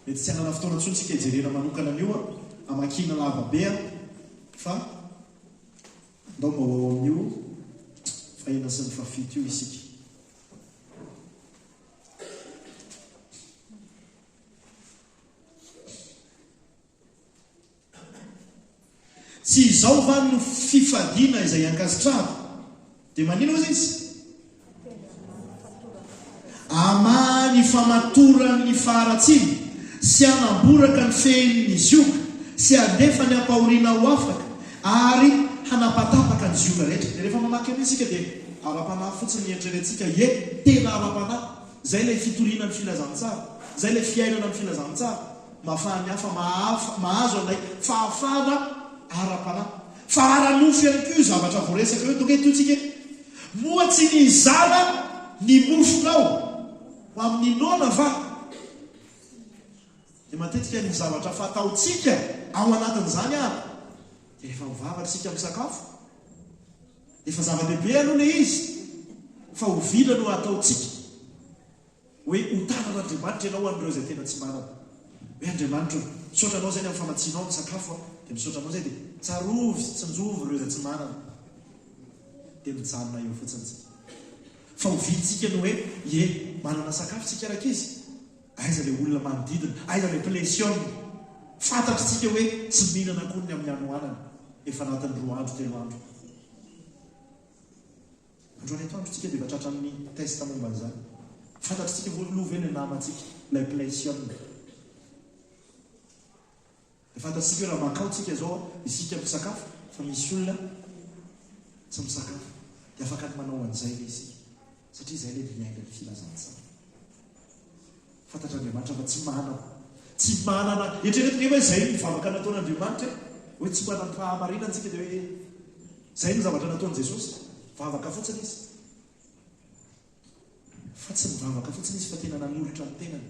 Mety tsy hanana fotoana intsony tsika hijerena manokana an'io an, hamakiana lava be an, fa ndao mba ho ao amin'io fahenina sy ny fahafito io isika. Tsy izao va no fifaliana izay ankasitrahako? Dia manina hozy izy? Hamaha ny famatoran'ny faharatsiana, sy hanamboraka ny fehin'ny zioga, sy handefa ny ampahoriana ho afaka, ary hanapatapaka ny zioga rehetra. Dia rehefa mamaky an'io isika dia ara-panahy fotsiny ny eritreretintsika, ie, tena ara-panahy. Izay ilay fitoriana ny filazantsara. Izay ilay fiainana ny filazantsara. Mba ahafahan'ny hafa mahazo an'ilay fahafahana ara-panahy. Fa ara-nofo ihany koa io zavatra voaresaka io. Tonga eto tsika eto. Moa tsy nizara ny mofonao ho amin'ny noana va? Dia matetika ny zavatra fataontsika ao anatin'izany ary dia rehefa mivavaka isika misakafo, efa zava-dehibe aloha ilay izy fa oviana no hataontsika hoe ho tanan'Andriamanitra ianao ho an'ireo izay tena tsy manana. Hoe Andriamanitra o, misaotra Anao izay ny amin'ny famatsianao ny sakafo aho, dia misaotra Anao izay dia tsarovy sy tsinjovy ireo izay tsy manana. Dia mijanona eo fotsiny tsika. Fa oviantsika ny hoe ie, manana sakafo tsika rankizy? Aiza ilay olona manodidina? Aiza ilay plesiona? Fantatritsika hoe tsy mihinana akory ny amin'ny hanoanana efa anatin'ny roa andro, telo andro. Androany atoandro tsika dia efa tratran'ny test momba an'izany. Fantatritsika aloha ve ilay namantsika, ilay plesiona? Dia fantatsika hoe raha mankao tsika izao isika misakafo fa misy olona tsy misakafo. Dia afaka ny manao an'izay ve isika? Satria izay ilay miainga ny filazantsara. Fantatr'Andriamanitra fa tsy manana, tsy manana, eritrereto nge hoe izay ny vavaka nataon'Andriamanitra e, hoe tsy manam-pahamarinana tsika dia hoe izay no zavatra nataon'i Jesosy, vavaka fotsiny izy. Fa tsy nivavaka fotsiny izy fa tena nanolotra ny tenany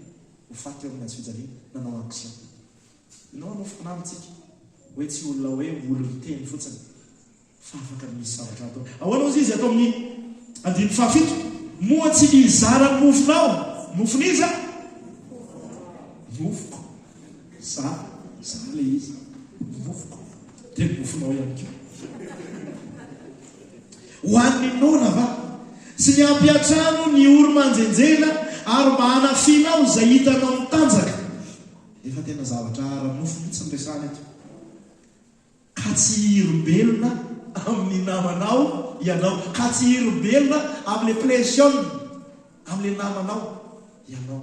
ho faty teo amin'ny hazo fijaliana, nanao action. Ianao hanao fanahy amintsika hoe tsy olona hoe olon-teny fotsiny fa afaka misy zavatra atao. Ahoana hozy izy ato amin'ny andininy fahafito? Moa tsy nizara ny mofonao? Mofon'iza? Mofoko. Za, za ilay izy. Mofoko. Dia ny mofonao ihany koa. Ho an'ny noana va? Sy ny hampiantrano ny ory manjenjena ary mba hanafianao izay hitanao mitanjaka? Efa tena zavatra ara-nofo mihitsy no resahana eto. Ka tsy hirombelona amin'ny namanao ianao. Ka tsy hirombelona amin'ilay pression amin'ilay namanao ianao.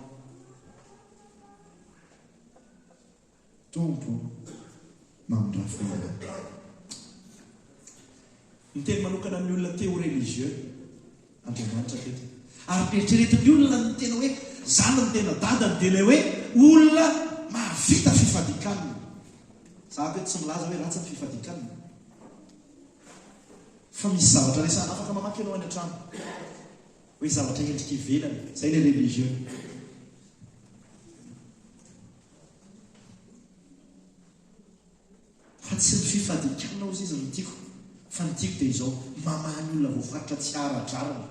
Tompo mamindrà fo aminay. Niteny manokana ny olona te ho religieux Andriamanitra teto. Ary eritreretin'ny olona ny tena hoe zany ny tena dadany dia ilay hoe olona mahavita fifadian-kanina. Za ato eto tsy milaza hoe ratsy ny fifadian-kanina. Fa misy zavatra resahana afaka mamaky ianao any an-trano. Hoe zavatra endrika ivelany. Zay ilay religieux. Fa tsy ny fifadikana ozy izy no tiako fa ny tiako dia izao, mamaha ny olona voafaritra tsy ara-drariny.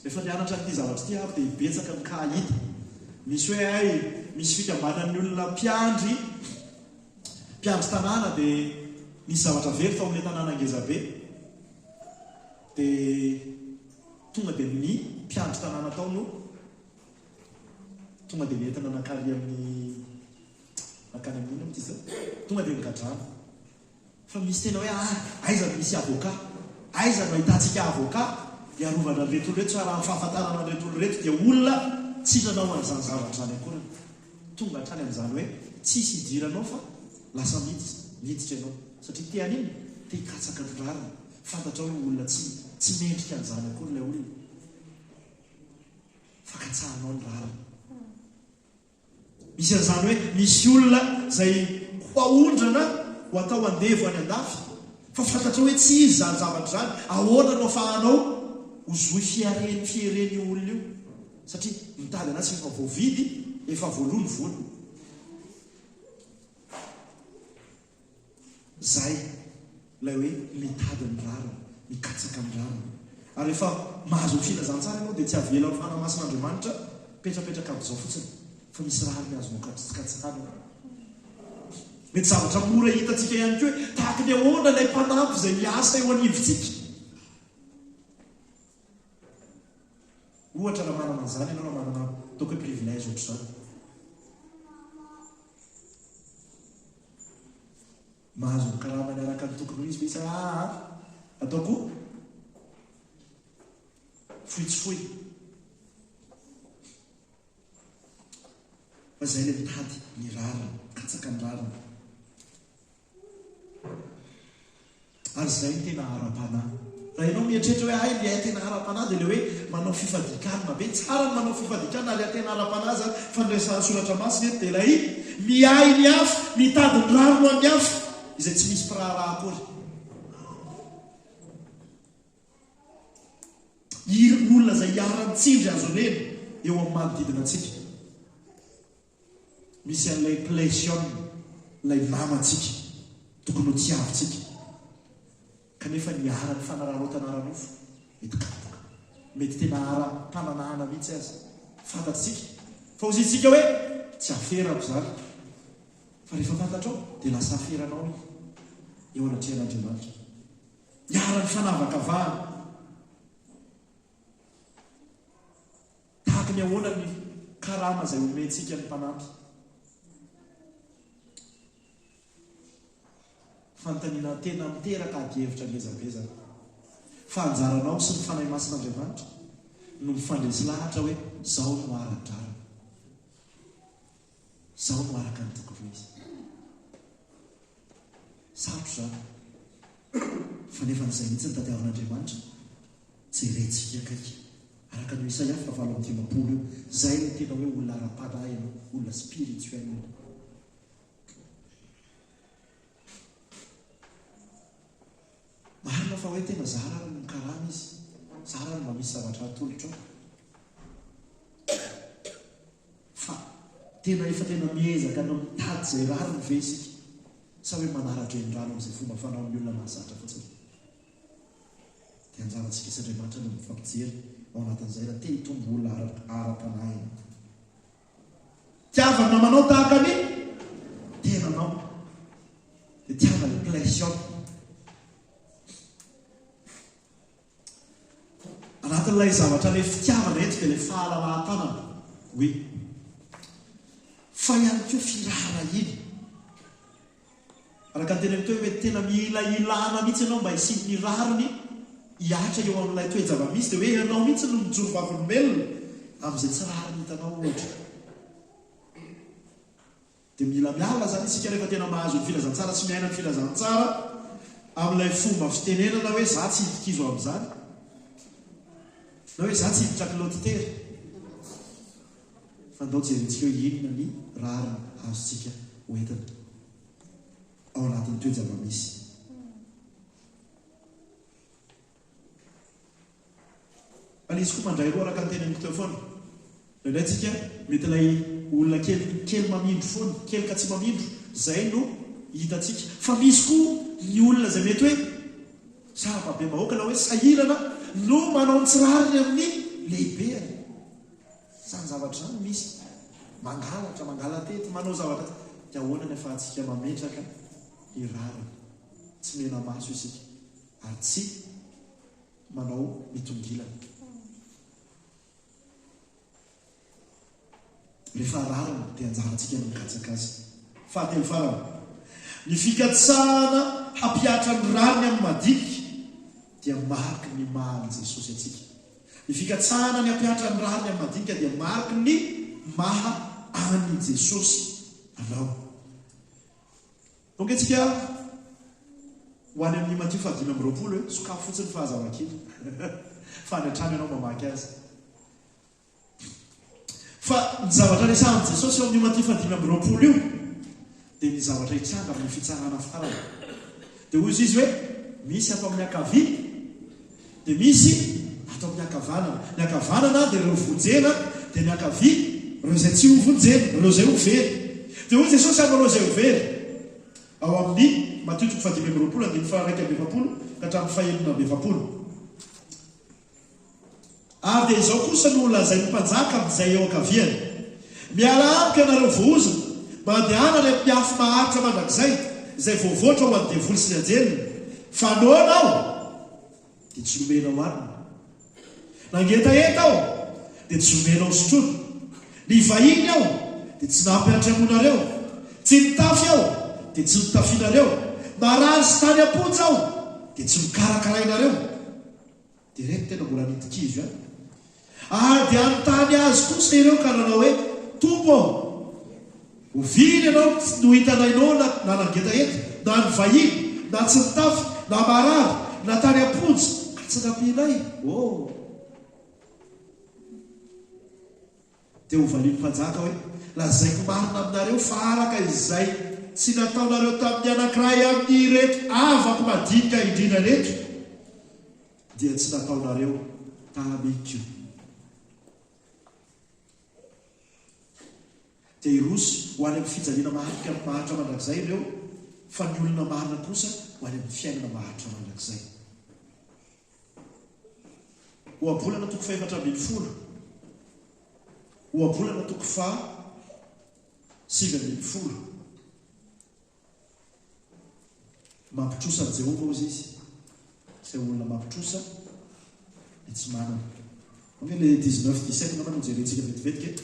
Rehefa nianatra an'ity zavatra ity aho dia betsaka ny cas hita. Misy hoe hay misy fikambanan'ny olona mpiandry mpiandry tanàna dia nisy zavatra very tao amin'ilay tanàna ngezabe dia tonga dia ny mpiandry tanàna tao no Tonga dia nentina nankary amin'ny nankany amin'ny inona moa ity izao? Tonga dia nogadrana. Fa misy tena hoe ah, aiza no misy avocat? Aiza no ahitantsika avocat hiarovana an'ireto olona ireto? Fa raha ny fahafantarana an'ireto olona ireto dia olona tsy nanao an'izany zavatra izany akory. Tonga hatrany amin'izany hoe tsisy idiranao fa lasa miditra, miditra ianao. Satria te haninona? Te hikatsaka ny rariny. Fantatrao hoe olona tsy tsy mendrika an'izany akory ilay olona. Fa katsahanao ny rariny. Misy an'izany hoe misy olona izay ho aondrana ho atao andevo any andafy fa fantatrao hoe tsy izy izany zavatra izany, ahoana no afahanao ho zohy fiaren fieren'io olona io satria mitady anazy fa efa voavidy, efa voaloa ny vola. Zay ilay hoe mitady ny rariny, mikatsaka ny rariny. Ary rehefa mahazo ny filazantsara ianao dia tsy avelan'ny Fanahy Masin'Andriamanitra mipetrapetraka amin'izao fotsiny fa misy rariny azonao katsahana. Mety zavatra mora hitantsika ihany koa hoe tahaka ny ahoana ilay mpanampy izay miasa eo anivontsika. Ohatra raha manana an'izany ianao, raha manana ataoko hoe privilège ohatr'izany. Mahazo ny karamany araka ny tokony ho izy ve sa aa ataoko fohy tsy fohy? Fa izay ilay mitady ny rariny, mikatsaka ny rariny. Ary izay no tena ara-panahy. Raha ianao mieritreritra hoe hay ny ahy tena ara-panahy dia ilay hoe manao fifadian-kanina be. Tsara ny manao fifadian-kanina ary tena ara-panahy izany fa ny resahan'ny soratra masina eto dia ilay miahy ny hafa, mitady ny rariny ho an'ny hafa izay tsy misy mpiraharaha akory. Iry olona izay iharan'ny tsindry azo lena eo amin'ny manodidina antsika. Misy an'ilay Pleision, ilay namantsika, tokony ho tiavintsika, kanefa niharan'ny fanararaotana ara-nofo, mety kapoka, mety tena ara-pananahana mihitsy aza. Fantatsika fa hoy isika hoe, Tsy aferako izany. Fa rehefa fantatrao, dia lasa aferanao iny eo anatrehan'Andriamanitra. Niharan'ny fanavakavahana. Tahaka ny ahoana ny karama izay omentsika ny mpanampy? Fanontaniana tena miteraka adihevitra ngezabe izany. Fa anjaranao sy ny Fanahy Masin'Andriamanitra no mifandresy lahatra hoe izao no ara-drariny. Izao no araka ny tokony ho izy. Sarotra izany. Fa nefa izay mihitsy no tadiavin'Andriamanitra. Jerentsika akaiky. Araka an'io Isaia faha 58 io, izay no tena hoe olona ara-panahy ianao, olona spirituel. Marina fa hoe tena zara ary ny mikarama izy, zara ary mba misy zavatra atolotrao. Fa tena efa tena miezaka ny mitady izay rariny ve isika sa hoe manara-drenirano amin'izay fomba fanaon'ny olona mahazatra fotsiny? Dia anjarantsika sy Andriamanitra no mifampijery ao anatin'izay raha te hitombo olona ara-panahy ianao. Tiava ny namanao tahaka ny tenanao. Dia tiava ilay pression. Anatin'ilay zavatra ilay fitiavana eto dia ilay fahalalahan-tanana. Oui. Fa ihany koa firaharahiana. Araka ny teneniko teo hoe mety tena mila ilana mihitsy ianao mba hisian'ny rariny hihatra eo amin'ilay toe-java-misy dia hoe ianao mihitsy no mijoro vavolombelona amin'izay tsy rariny hitanao ohatra. Dia mila miala izany isika rehefa tena mahazo ny filazantsara sy miaina ny filazantsara amin'ilay fomba fitenenana hoe za tsy hidi-kizo amin'izany na hoe za tsy hiditra kilaoty tery. Fa ndao jerentsika hoe inona ny rariny azontsika hoentina ao anatin'ny toe-java-misy. Fa ilay izy koa mandray roa araka ny teneniko teo foana. Indraindray tsika mety ilay olona kely kely mamindro foana, kely ka tsy mamindro, izay no hitantsika. Fa misy koa ny olona izay mety hoe sarababem-bahoaka na hoe sahirana no manao ny tsy rariny amin'ny lehibeany. Izany zavatra izany misy. Mangalatra, mangala-tety, manao zavatra dia ahoana ny afahantsika mametraka ny rariny? Tsy mena-maso isika ary tsy manao mitongilana. Rehefa rariny dia anjarantsika ny mikatsaka azy. Fahatelo farany, ny fikatsahana hampihatra ny rariny amin'ny madinika dia mariky ny maha an'i Jesosy antsika. Ny fikatsahana ny hampihatra ny rariny amin'ny madinika dia mariky ny maha an'i Jesosy anao. Tonga isika ho any amin'ny Matio faha 25 e, sokafy fotsiny fa aza vakiana fa any an-trano ianao mamaky azy. Fa ny zavatra resahan'i Jesosy eo amin'io Matio faha 25 io dia ny zavatra hitranga amin'ny fitsarana farany. Dia hoy Izy hoe, misy ato amin'ny ankavia, dia misy ato amin'ny ankavanana. Ny ankavanana dia ireo vonjena, dia ny ankavia ireo izay tsy ho vonjena, ireo izay ho very. Dia hoy Jesosy amin'ireo izay ho very, ao amin'ny Matio toko faha 25 andininy faha 41 ka hatramin'ny faha 46. Ary dia izao kosa no holazain'ny mpanjaka amin'izay eo ankaviany, Mialà amiko ianareo voaozona, mandehana any amin'ny afo maharitra mandrakizay, izay voavoatra ho an'ny devoly sy ny anjeliny, fa noana aho, dia tsy nomenao hanina, nangetaheta aho, dia tsy nomenao sotroina, nivahiny aho, dia tsy nampiantramoinareo, tsy nitafy aho, dia tsy notafianareo, marary sy tany am-ponja aho, dia tsy nokarakarainareo. Dia ireto tena mbola nidi-kizo ihany. Ary dia hanontany Azy kosa ireo ka nanao hoe, Tompo ô, oviana Ianao no hitanay noana na nangetaheta, na nivahiny, na tsy nitafy, na marary, na tany am-ponja, ka tsy nampianay? Oh! Dia hovalian'ny mpanjaka hoe, Lazaiko marina aminareo fa araka izay tsy nataonareo tamin'ny anankiray amin'ireto havako madinika indrindra ireto, dia tsy nataonareo tamiko. Dia hiroso ho any amin'ny fijaliana maharitra maharitra mandrakizay ireo, fa ny olona marina kosa ho any amin'ny fiainana maharitra mandrakizay. Ohabolana toko faha-14. Ohabolana toko faha 19. Mampitrosa an'i Jehovah hozy izy. Izay olona mampitrosa dia tsy manana. Ok, le 19, 17 angamba no jerentsika vetivety ke.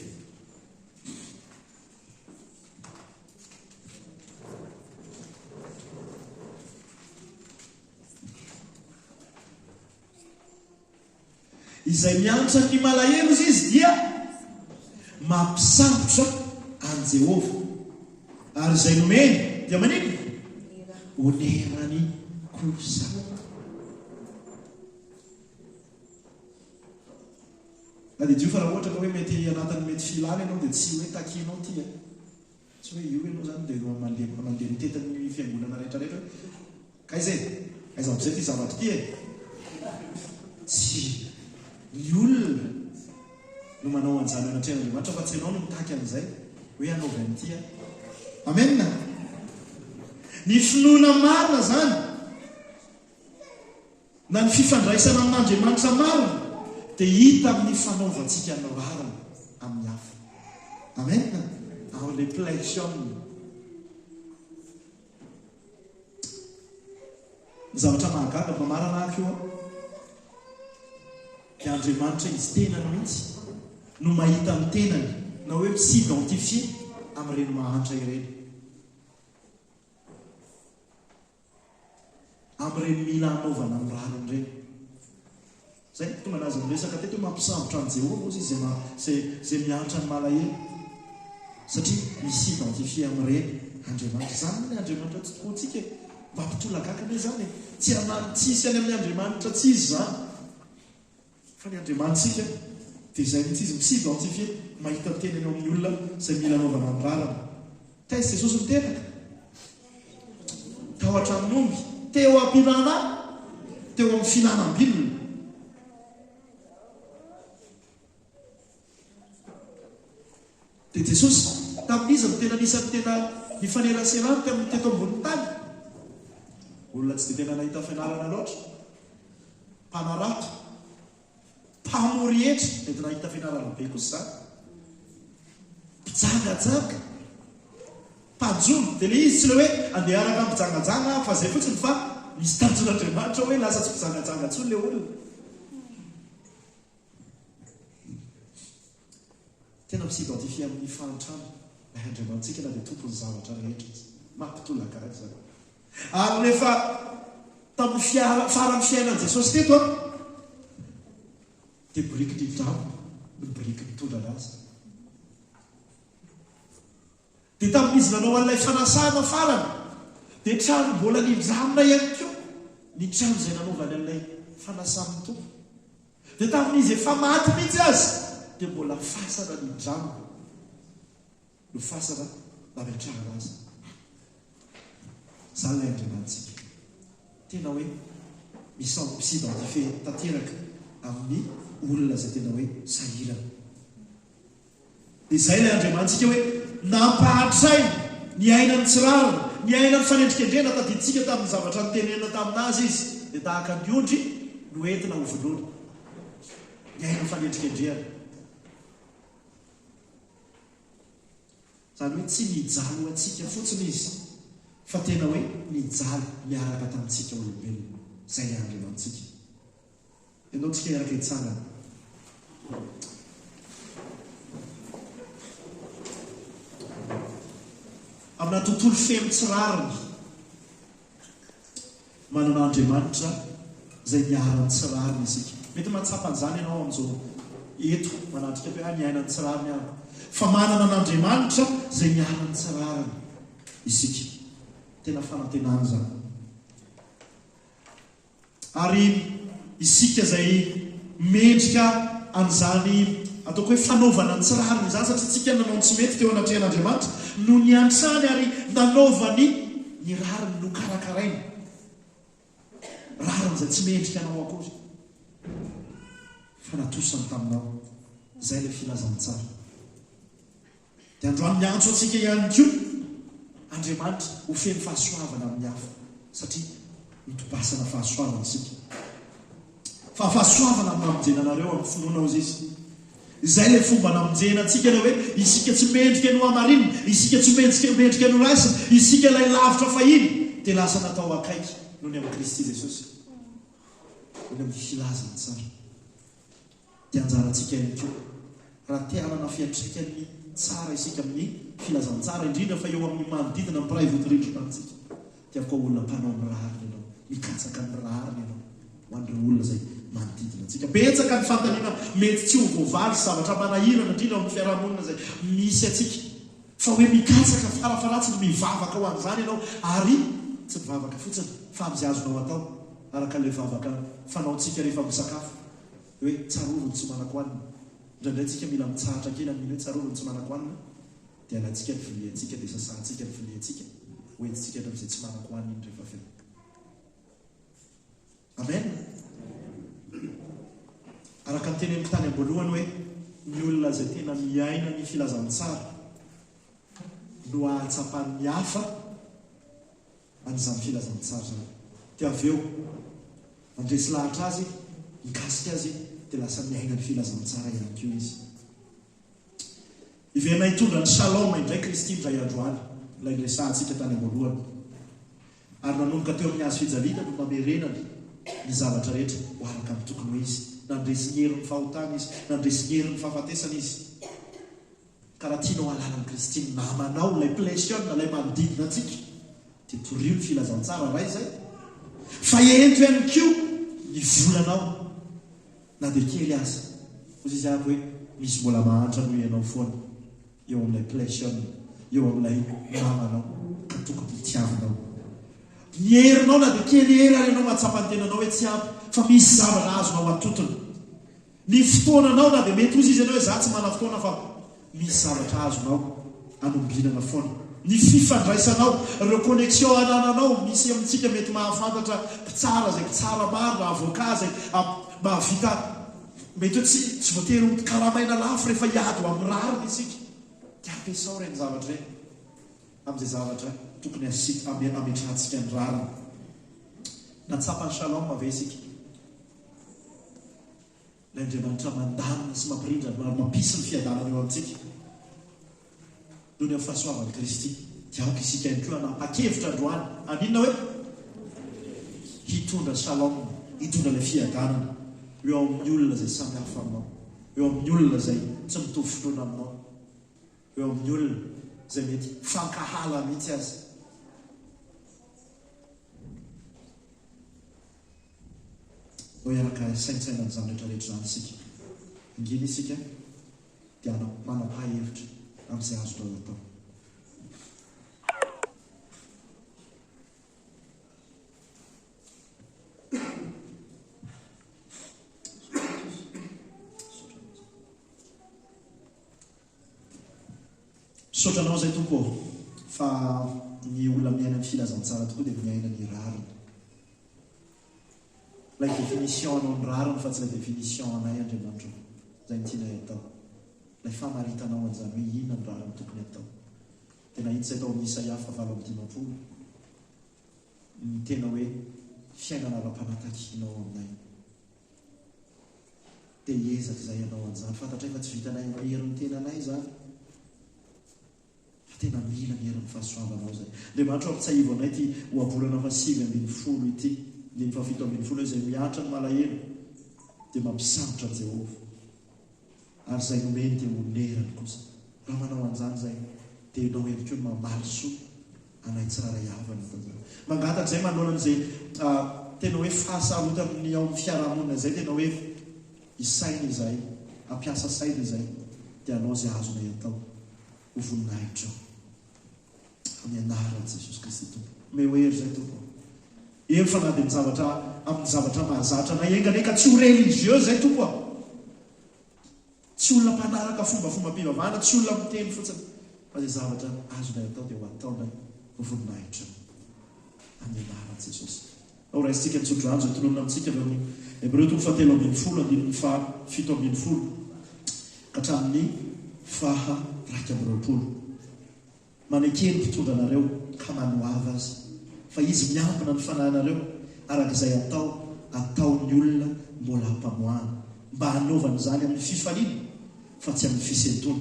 Izay miantsa ny malahelo, hozy izy, dia mampisambotra an'i Jehovah, ary izay nomeny dia maninona? Onerany kosa. Tadidio fa raha ohatra ka hoe mety anatin'ny mety filana ianao dia tsy hoe takianao ity e. Tsy hoe io ianao izany dia mandeha mandeha mitety ny fiangonana rehetra rehetra hoe k'aiza e? Aiza amin'izay ity zavatra ity e? Tsy ny olona no manao an'izany eo anatrehan'Andriamanitra fa tsy ianao no mitaky an'izay hoe hanaovy an'ity aho. Amen! Ny finoana marina izany Na ny fifandraisana amin'Andriamanitra marina dia hita amin'ny fanaovantsika ny rariny amin'ny hafa. Amen! Ao ilay plection. Ny zavatra mahagaga, mamarana ahy koa, dia Andriamanitra Izy tenany mihitsy no mahita ny tenany na hoe mi-s'identifier amin'ireny mahantra ireny. Amin'ireny mila hanaovana ny rariny ireny. Izay no tonga nazy niresaka teto hoe mampisambotra an'i Jehovah hozy izy izay izay miantra ny malahelo. Satria mi-s'identifier amin'ireny Andriamanitra. Izany anie Andriamanitra tsy tokoantsika e. Mampitolagaga anie izany e. Tsy hanano tsy hisy any amin'ny Andriamanitra tsy izy izany. Fa ny Andriamanitsika dia izay mihitsy izy mi-s'identifier, mahita tena eo amin'ny olona izay mila anaovana ny rariny. Taiza Jesosy niteraka? Tao an-tranon'omby, teo am-pihinana, teo amin'ny fihinanam-bilona. Dia Jesosy, tamin'iza no tena anisan'ny tena nifaneraserany tamin'ny teto ambonin'ny tany? Olona tsy dia tena nahita fianarana loatra, mpanarato, mpamory hetra, mety nahita fianarana be kosa izany, mpijangajanga, mpanjono. Dia ilay izy tsy ilay hoe andeha hiaraka amin'ny mpijangajanga aho fa izay fotsiny fa misy tanjon'Andriamanitra hoe lasa tsy mpijangajanga intsony ilay olona. Tena mi-s'identifier amin'ny fahantrana ilay Andriamanitsika na dia tompon'ny zavatra rehetra aza. Mampitolagaga izany. Ary rehefa tamin'ny fiara, faran'ny fiainan'i Jesosy teto an, Dia biriky nidramina no biriky nitondra anazy. Dia tamin'izy nanao an'ilay fanasana farany, dia trano mbola nindramina ihany koa ny trano izay nanaovany an'ilay fanasan'ny Tompo. Dia tamin'izy efa maty mihitsy aza, dia mbola fasana nindramina no fasana nametrahana azy. Izany ilay Andriamanitsika. Tena hoe mi-s'identifier tanteraka amin'ny olona izay tena hoe sahirana. Dia izay ilay Andriamanitsika hoe nampahatraina ny aina ny tsy rariny, ny aina ny fanendrikendrehana, tadidintsika tamin'ny zavatra notenenina tamin'azy izy, dia tahaka ny ondry noentina ho vonoina. Ny aina fanendrikendrehana. Izany hoe tsy nijaly ho antsika fotsiny izy, fa tena hoe nijaly niaraka tamintsika olombelona. Izay ilay Andriamanitsika. Ianao tsika hiaraka hitsangana. Amina tontolo feno tsy rariny, manana Andriamanitra izay niharan'ny tsy rariny isika. Mety mahatsapa an'izany ianao amin'izao eto manatrika eto hoe, ah, niaina ny tsy rariny aho. Fa manana an'Andriamanitra izay niharan'ny tsy rariny isika. Tena fanantenana izany. Ary isika izay mendrika an'izany ataoko hoe fanaovana ny tsy rariny izany, satria tsika nanao ny tsy mety teo anatrehan'Andriamanitra, no niantrany ary nanaovany ny rariny, nokarakarainy. Rariny izay tsy mendrika anao akory, fa natosany taminao. Izay ilay filazantsara. Dia androany miantso antsika ihany koa Andriamanitra ho feno fahasoavana amin'ny hafa satria notobasana fahasoavana isika. Fa fahasoavana no namonjena anareo amin'ny finoana hozy Izy. Izay ilay fomba namonjena antsika ilay hoe isika tsy mendrika ny hohamarinina, isika tsy mendrika mendrika ny horaisina, isika ilay lavitra fahiny dia lasa natao akaiky noho ny amin'i Kristy Jesosy. Noho ny amin'ny filazantsara. Dia anjarantsika ihany koa, raha te hanana fiantraikany tsara isika amin'ny filazantsara, indrindra fa eo amin'ny manodidina ny mpiray vodirindrina amintsika, dia koa olona mpanao ny rariny ianao, mikatsaka ny rariny ianao ho an'ireo olona izay manodidina antsika. Betsaka ny fanontaniana mety tsy ho voavaly sy zavatra manahirana, indrindra ao amin'ny fiarahamonina izay misy antsika, fa hoe mikatsaka farafaharatsiny mivavaka ho an'izany ianao, ary tsy mivavaka fotsiny fa amin'izay azonao atao, araka ilay vavaka fanaontsika rehefa misakafo. Hoe tsarovy ny tsy manan-kohanina. Indraindray tsika mila mitsahatra kely amin'iny hoe tsarovy ny tsy manan-kohanina dia alaintsika ny viliantsika dia sasantsika ny viliantsika ho entintsika any amin'izay tsy manan-kohanina iny rehefa avy eo. Amen! Araka ny teneniko tany am-boalohany hoe ny olona izay tena miaina ny filazantsara no ahatsapan'ny hafa an'izany filazantsara izany. Dia avy eo, mandresy lahatra azy, mikasika azy, dia lasa miaina ny filazantsara ihany koa izy. Hiverina hitondra ny Shalom indray Kristy indray andro any, ilay niresahantsika tany am-boalohany. Ary nanomboka teo amin'ny hazo fijaliana no namerenany ny zavatra rehetra ho araka ny tokony ho izy. Nandresy ny herin'ny fahotana izy, nandresy ny herin'ny fahafatesana izy. Ka raha tianao hahalala an'i Kristy ny namanao, ilay Pleision, ilay manodidina antsika, dia torio ny filazantsara ray izay, fa ento ihany koa ny volanao na dia kely aza. Hoy izy aby hoe misy mbola mahantra noho ianao foana eo amin'ilay Pleision, eo amin'ilay namanao, ka tokony hotiavinao. Ny herinao na dia kely hery ary ianao mahatsapa ny tenanao hoe tsy ampy, fa misy zavatra azonao atotona. Ny fotoananao na dia mety hozy izy ianao hoe za tsy mana fotoana fa misy zavatra azonao anombinana foana. Ny fifandraisanao, ireo connexion anananao, misy amintsika mety mahafantatra mpitsara izay mpitsara marina, avocat izay mahavita mety hoe tsy tsy voatery ho karamaina lafo rehefa hiady ho amin'ny rariny isika. Dia ampiasao ireny zavatra ireny amin'izay zavatra tokony ametrahantsika ny rariny. Nahatsapa ny shalom ve isika? Ilay Andriamanitra mandamina sy mampirindra ary mampisy ny fiadanana eo amintsika noho ny amin'ny fahasoavan'i Kristy, dia aoka isika ihany koa hanapa-kevitra androany, haninona hoe? Hitondra shalom, hitondra ilay fiadanana eo amin'ny olona izay samy hafa aminao, eo amin'ny olona izay tsy mitovy finoana aminao, eo amin'ny olona izay mety fankahala mihitsy aza. Vao hiaraka hisaintsaina an'izany rehetra rehetra izany isika. Hangina isika dia manapaha hevitra amin'izay azonao atao. Misaotra anao izay Tompo ô, fa ny olona miaina ny filazantsara tokoa dia miaina ny rariny. Ilay définition anao ny rariny fa tsy ilay définition anay Andriamanitra ô. Izay no tianay atao. Ilay famaritanao an'izany hoe inona ny rariny tokony atao. Dia nahita izay tao amin'ny Isaia faha 58 ny tena hoe fiainana ara-panahy takianao aminay. Dia hiezaka izahay hanao an'izany. Fantatray fa tsy vitanay amin'ny herin'ny tenanay izany. Fa tena mila ny herin'ny fahasoavanao izay. Andriamanitra ô, ampitsahivo anay ity ohabolana faha-19 ity, andininy faha-17 hoe izay mihatra ny malahelo dia mampisambotra an'i Jehovah, ary izay nomeny dia honerany kosa. Raha manao an'izany izahay, dia ianao ihany koa no mamaly soa anay tsirairay avy anatin'izany. Mangataka izay manoloana an'izay tena hoe fahasarotan'ny ao amin'ny fiarahamonina izay, tena hoe hisaina izahay, hampiasa saina izahay, dia hanao izay azonay atao. Ho voninahitrao. Amin'ny anaran'i Jesosy Kristy Tompo. Omeo hery izay Tompo ô. Hery fa na dia ny zavatra amin'ny zavatra mahazatra anay enga anie ka tsy ho religieux izay Tompo a. Tsy olona mpanaraka fombafombam-pivavahana, tsy olona miteny fotsiny fa izay zavatra azonay atao dia ho ataonay ho voninahitrao. Amin'ny anaran'i Jesosy. Ao raisintsika ny tsodrano izay tononina amintsika avy amin'ny Hebreo toko fahatelo ambinifolo andininy faha 17 ka hatramin'ny faha 21. Maneke ny mpitondra anareo ka manoava azy, fa izy miambina ny fanahinareo araka izay atao ataon'ny olona mbola ampamoahana, mba hanaovany izany amin'ny fifaliana fa tsy amin'ny fisentoana,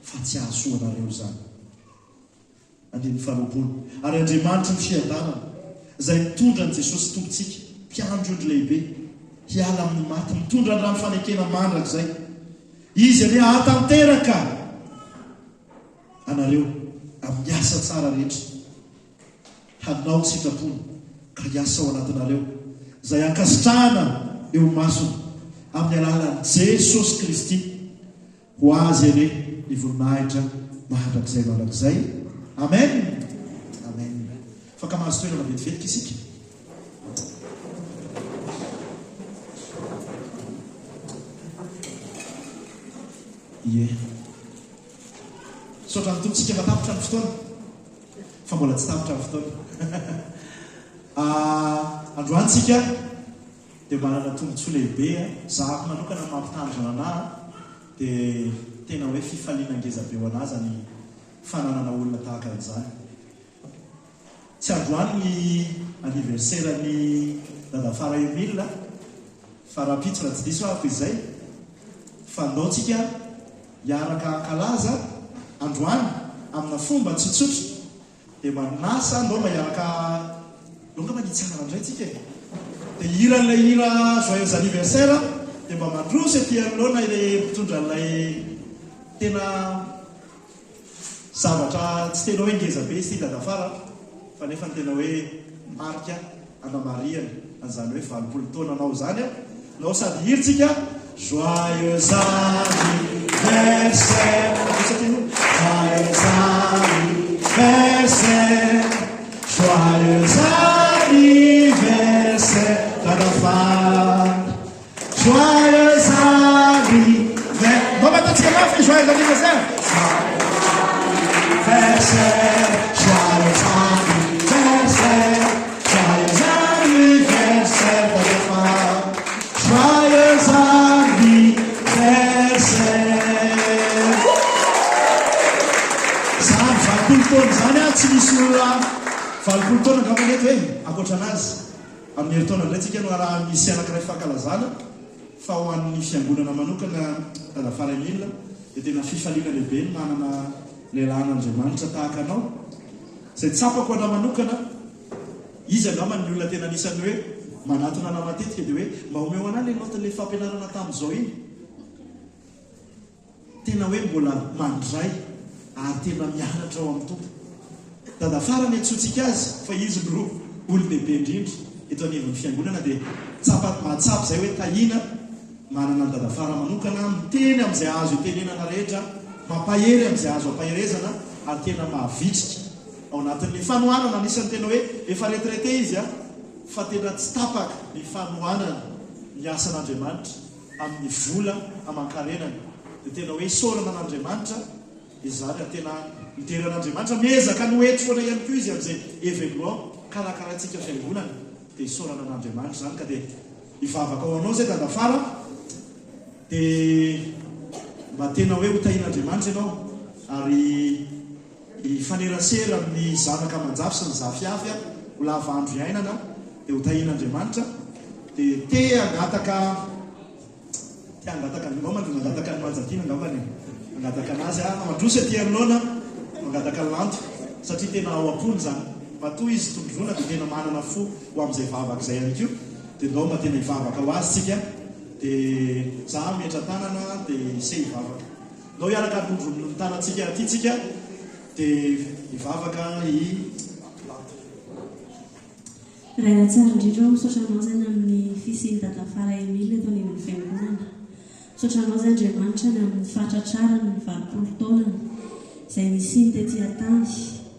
fa tsy hahasoa anareo izany. Andininy faharoapolo. Ary Andriamanitry ny fiadanana, izay nitondra an'i Jesosy Tompontsika, Mpiandry ondry lehibe, hiala amin'ny maty, mitondra ny rano fanekena mandrakizay, Izy anie hahatanteraka anareo amin'ny asa tsara rehetra, hanao ny sitrapony ka hiasa ao anatinareo, izay ankasitrahana eo imasony, amin'ny alalan'i Jesosy Kristy. Ho Azy anie ny voninahitra mandrakizay mandrakizay. Amen! Amen. Afaka mahazo toerana vetivetika isika. Ie. Misaotra ny Tompo tsika fa tapitra ny fotoana. Fa mbola tsy tapitra ny fotoana. Ah, androany tsika dia manana tombontsoa lehibe a! Zahako manokana ny mampitandrina anah dia tena hoe fifaliana ngeza be ho anah zany fananana olona tahaka an'izany. Tsy androany ny anniversaire n'i Dadafara Emile fa rahampitso raha tsy diso aho izay fa ndao tsika hiaraka hankalaza androany amina fomba tsotsotra Dia manasa ndao mba hiaraka ndao angamba ny hitsangana indray tsika e! Dia hihira an'ilay hira joyeux anniversaire dia mba mandroso ety anoloana ilay mpitondra an'ilay tena zavatra tsy tena hoe ngeza be izy ity dadafara fa nefa ny tena hoe marika anamarihana an'izany hoe 80 taonanao izany an! Nao sady hihira tsika Joyeux anniversaire Joyeux anniversaire Joyeux anniversaire Dadafara Joyeux anniversaire Mba ataontsika mafy Joyeux anniversaire Joyeux anniversaire Joyeux anniversaire Joyeux anniversaire Dadafara Joyeux anniversaire Zany 80 taona izany an, tsy misy olona 80 taona angamba ny eto e, ankoatra anazy. Amin'ny herintaona indray tsika no araha-misy anankiray fankalazana fa ho an'ny fiangonana manokana Dadafara Emile dia tena fifaliana lehibe ny manana lehilahin'Andriamanitra tahaka anao. Izay tsapako anà manokana, izy angamba ny olona tena anisan'ny hoe manatona anà matetika dia hoe mba omeo anà ilay note-n'ilay fampianarana tamin'izao iny. Tena hoe mbola mandray ary tena mianatra ao amin'ny Tompo. Dadafara ny antsointsika azy fa izy no olon-dehibe indrindra eto anivon'ny fiangonana dia tsapa mahatsapa izay hoe tahiana. Manana an'i Dadafara manokana, miteny amin'izay azo itenenana rehetra, mampahery amin'izay azo ampaherezana ary tena mavitrika ao anatin'ny fanohanana. Anisan'ny tena hoe efa retraité izy fa tena tsy tapaka ny fanohanana ny asan'Andriamanitra amin'ny vola aman-karenany. Dia tena hoe isaorana an'Andriamanitra izany ary tena midera an'Andriamanitra. Miezaka ny ho eto foana ihany koa izy amin'izay événement karakaraintsika fiangonana. Dia isaorana an'Andriamanitra izany ka dia Hivavaka ho anao zay Dadafara dia mba tena hoe ho tahian'Andriamanitra ianao ary hifanerasera amin'ny zanaka aman-jafy sy ny zafiafy ho lava andro iainana dia ho tahian'Andriamanitra dia te hangataka te hangataka angamba ny mangataka ny Manjatiana angambany e mangataka anazy aho mandroso aty anoloana mangataka lanto satria tena ao am-pony izany matoa izy tondroina dia tena manana fo ho amin'izay vavaka izay ihany koa Dia ndao mba tena hivavaka ho azy tsika dia za hametra tanana dia ise hivavaka. Ndao hiaraka hanondro ny tanantsika aty tsika dia hivavaka i Lanto. Rainay tsara indrindra ô, misaotra anao izay ny amin'ny fisian'i Dadafara Emile eto anivon'ny fiangonana. Misaotra anao izay Andriamanitra ny amin'ny fahatratrarany ny 80 taonany izay nisiany tety an-tany.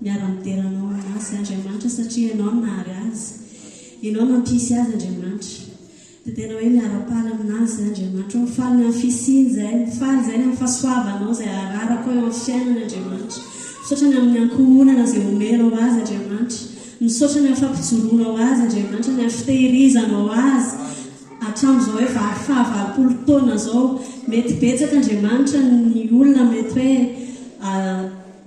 Miara-midera anao aminazy izay Andriamanitra satria Ianao no nahary azy. Ianao nampisy azy Andriamanitra. Dia tena hoe miara-paly aminazy izay Andriamanitra ô. Mifaly ny amin'ny fisiany izay, mifaly izay ny amin'ny fahasoavanao izay ararako eo amin'ny fiainany Andriamanitra. Misaotra ny amin'ny ankohonana izay omenao azy Andriamanitra. Misaotra ny amin'ny fampijoroanao azy Andriamanitra, ny amin'ny fitehirizanao azy hatramin'izao hoe faha 80 taona izao. Mety betsaka Andriamanitra ny olona mety hoe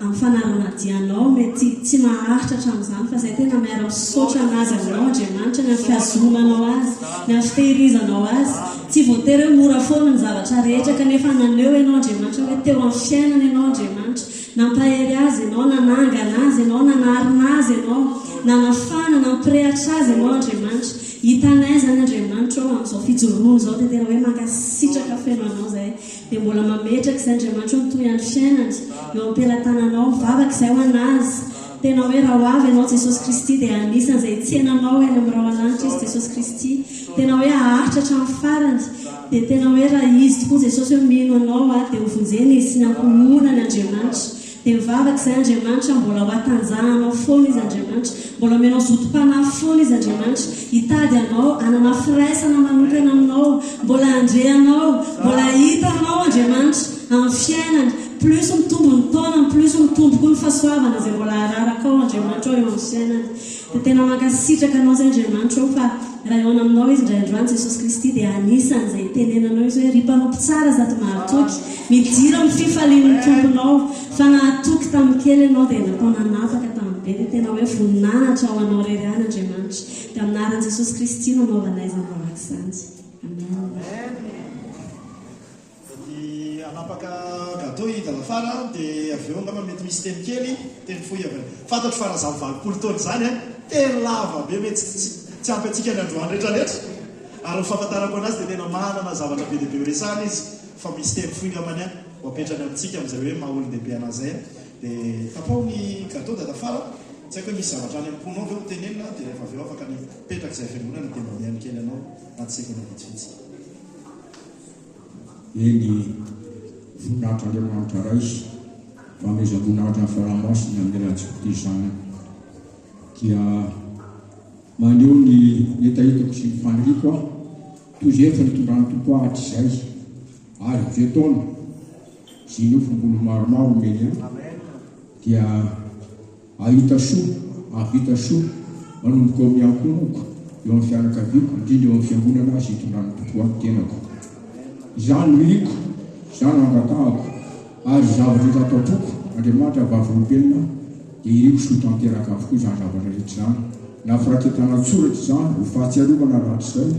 Amin'ny fanaranadia anao mety tsy maharitra hatramin'izany fa izay tena miara misaotra anazy aminao Andriamanitra ny amin'ny fihazomanao azy, ny amin'ny fitehirizanao azy. Tsy voatery hoe mora foana ny zavatra rehetra kanefa naneho ianao Andriamanitra hoe teo amin'ny fiainana ianao Andriamanitra. Nampahery azy ianao, nanangana azy ianao, nanarina azy ianao, nanafana, nampirehatra azy ianao Andriamanitra. Hitanay izany Andriamanitra ô amin'izao fijoroana izao dia tena hoe mankasitraka feno anao izahay. Dia mbola mametraka izay Andriamanitra ô mitohy andro fiainany eo am-pelatananao, mivavaka izay ho an'azy, tena hoe raha ho avy ianao Jesosy Kristy dia anisan' izay hitsena anao eny amin'ny rahona lanitra izy Jesosy Kristy, tena hoe haharitra hatramin'ny farany, dia tena hoe raha izy tokoa Jesosy hoe mino anao aho dia ho vonjena izy sy ny ankohonany Andriamanitra. Dia mivavaka izay Andriamanitra, mbola ho hatanjahanao foana izy Andriamanitra, mbola omenao zotom-panahy foana izy Andriamanitra, hitady anao, hanana firaisana manokana aminao, mbola handre anao, mbola hahita anao Andriamanitra amin'ny fiainany, plus mitombo ny taonany, plus mitombo koa ny fahasoavana izay mbola hararakao Andriamanitra eo amin'ny fiainany. Dia tena mankasitraka anao izay Andriamanitra ô fa raha hihaona aminao izy indray androany Jesosy Kristy dia anisan'izay hitenenanao izy hoe ry mpanompo tsara sady mahatoky, midira amin'ny fifalian'ny Tomponao fa nahatoky tamin'ny kely ianao dia natao nanapaka tamin'ny be dia tena hoe voninahitra ho anao irery ihany Andriamanitra dia amin'ny anaran'i Jesosy Kristy no anaovanay izany vavaka izany. Amen. Sady hanapaka gateau i Dadafara dia avy eo angamba mety misy teny kely, teny fohy avy any. Fantatro fa raha izany 80 taona izany an, teny lava be mety tsy ampy antsika ny androany rehetra rehetra. Ary ny fahafantarako anazy dia tena manana zavatra be dia be ho resahana izy fa misy teny fohy angambany an, ho apetrany amintsika amin'izay hoe maha olon-dehibe anazy izay an. Dia tapaho ny gateau Dadafara, tsy haiko hoe misy zavatra any am-ponao ve ho tenenina dia rehefa avy eo afaka ny mipetraka izay fiangonana dia mba mihaino kely anao anaty segondra vitsivitsy. Eny, voninahitr'Andriamanitra Ray, fanomezam-boninahitra ny Fanahy Masina amin'ny alalan'i Kristy Zanany, dia maneho ny hetahetako sy ny faniriako aho, toy izay efa nitondran'ny Tompo ahy hatrizay, ary amin'izao taona izay nofom-bolo maromaro omeny ahy, dia Hahita soa, hahavita soa manomboka eo amin'ny ankohonako, eo amin'ny fianakaviako, indrindra eo amin'ny fiangonana izay itondran'ny Tompo ahy ny tenako. Izany no iriko, izany no angatahako, ary izay zavatra rehetra ato am-poko, Andriamanitra vavolombelona, dia iriko sy ho tanteraka avokoa izany zavatra rehetra izany, na firaketana an-tsoratra izany ho fahatsiarovana rahatrizay,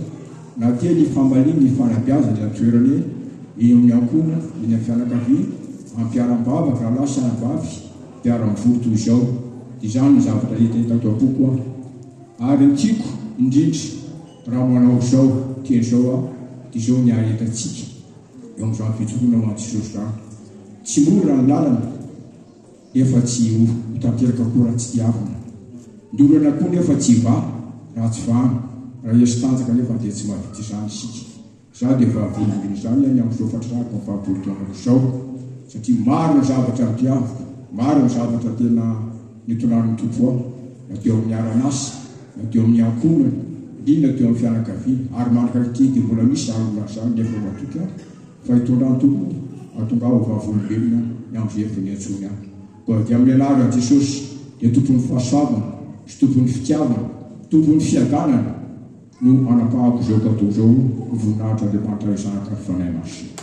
na teny ifamaliana ifanabeazana eny an-toerana eny, eny amin'ny ankohonana, eny amin'ny fianakaviana, ampiaram-bavaka, rahalahy sy anabavy, mpiara-mivory toy izao. Izany no zavatra hita tato am-poko aho. Ary ny tiako indrindra raha manao izao teny izao aho dia izao ny haharetantsika eo amin'izany fijoroana ho an'i Jesosy izany. Tsy mora ny lalana nefa tsy ho tanteraka koa raha tsy tiavina. Ny olana koa nefa tsy hivaha raha tsy vahana. Raha hery sy tanjaka nefa dia tsy mahavita izany isika. Izaho dia vavolombelon'izany any amin'izao fatrarako ny 80 taonako izao, satria maro ny zavatra notiaviko, maro ny zavatra tena nitondran'ny Tompo ahy, na teo amin'ny aran'asa, na teo amin'ny ankohonana, indrindra teo amin'ny fianakaviana, ary mandrak'ity dia mbola misy izany olana izany nefa matoky aho fa hitondra ny Tompo hahatonga ahy ho vavolombelona ny amin'izay efa niantsoany ahy. Koa dia amin'ny anaran'i Jesosy dia Tompon'ny fahasoavana sy Tompon'ny fitiavana, Tompon'ny fiadanana, no anapahako izao cadeau izao ho voninahitr'Andriamanitra Ray Zanaka ary Fanahy Masina.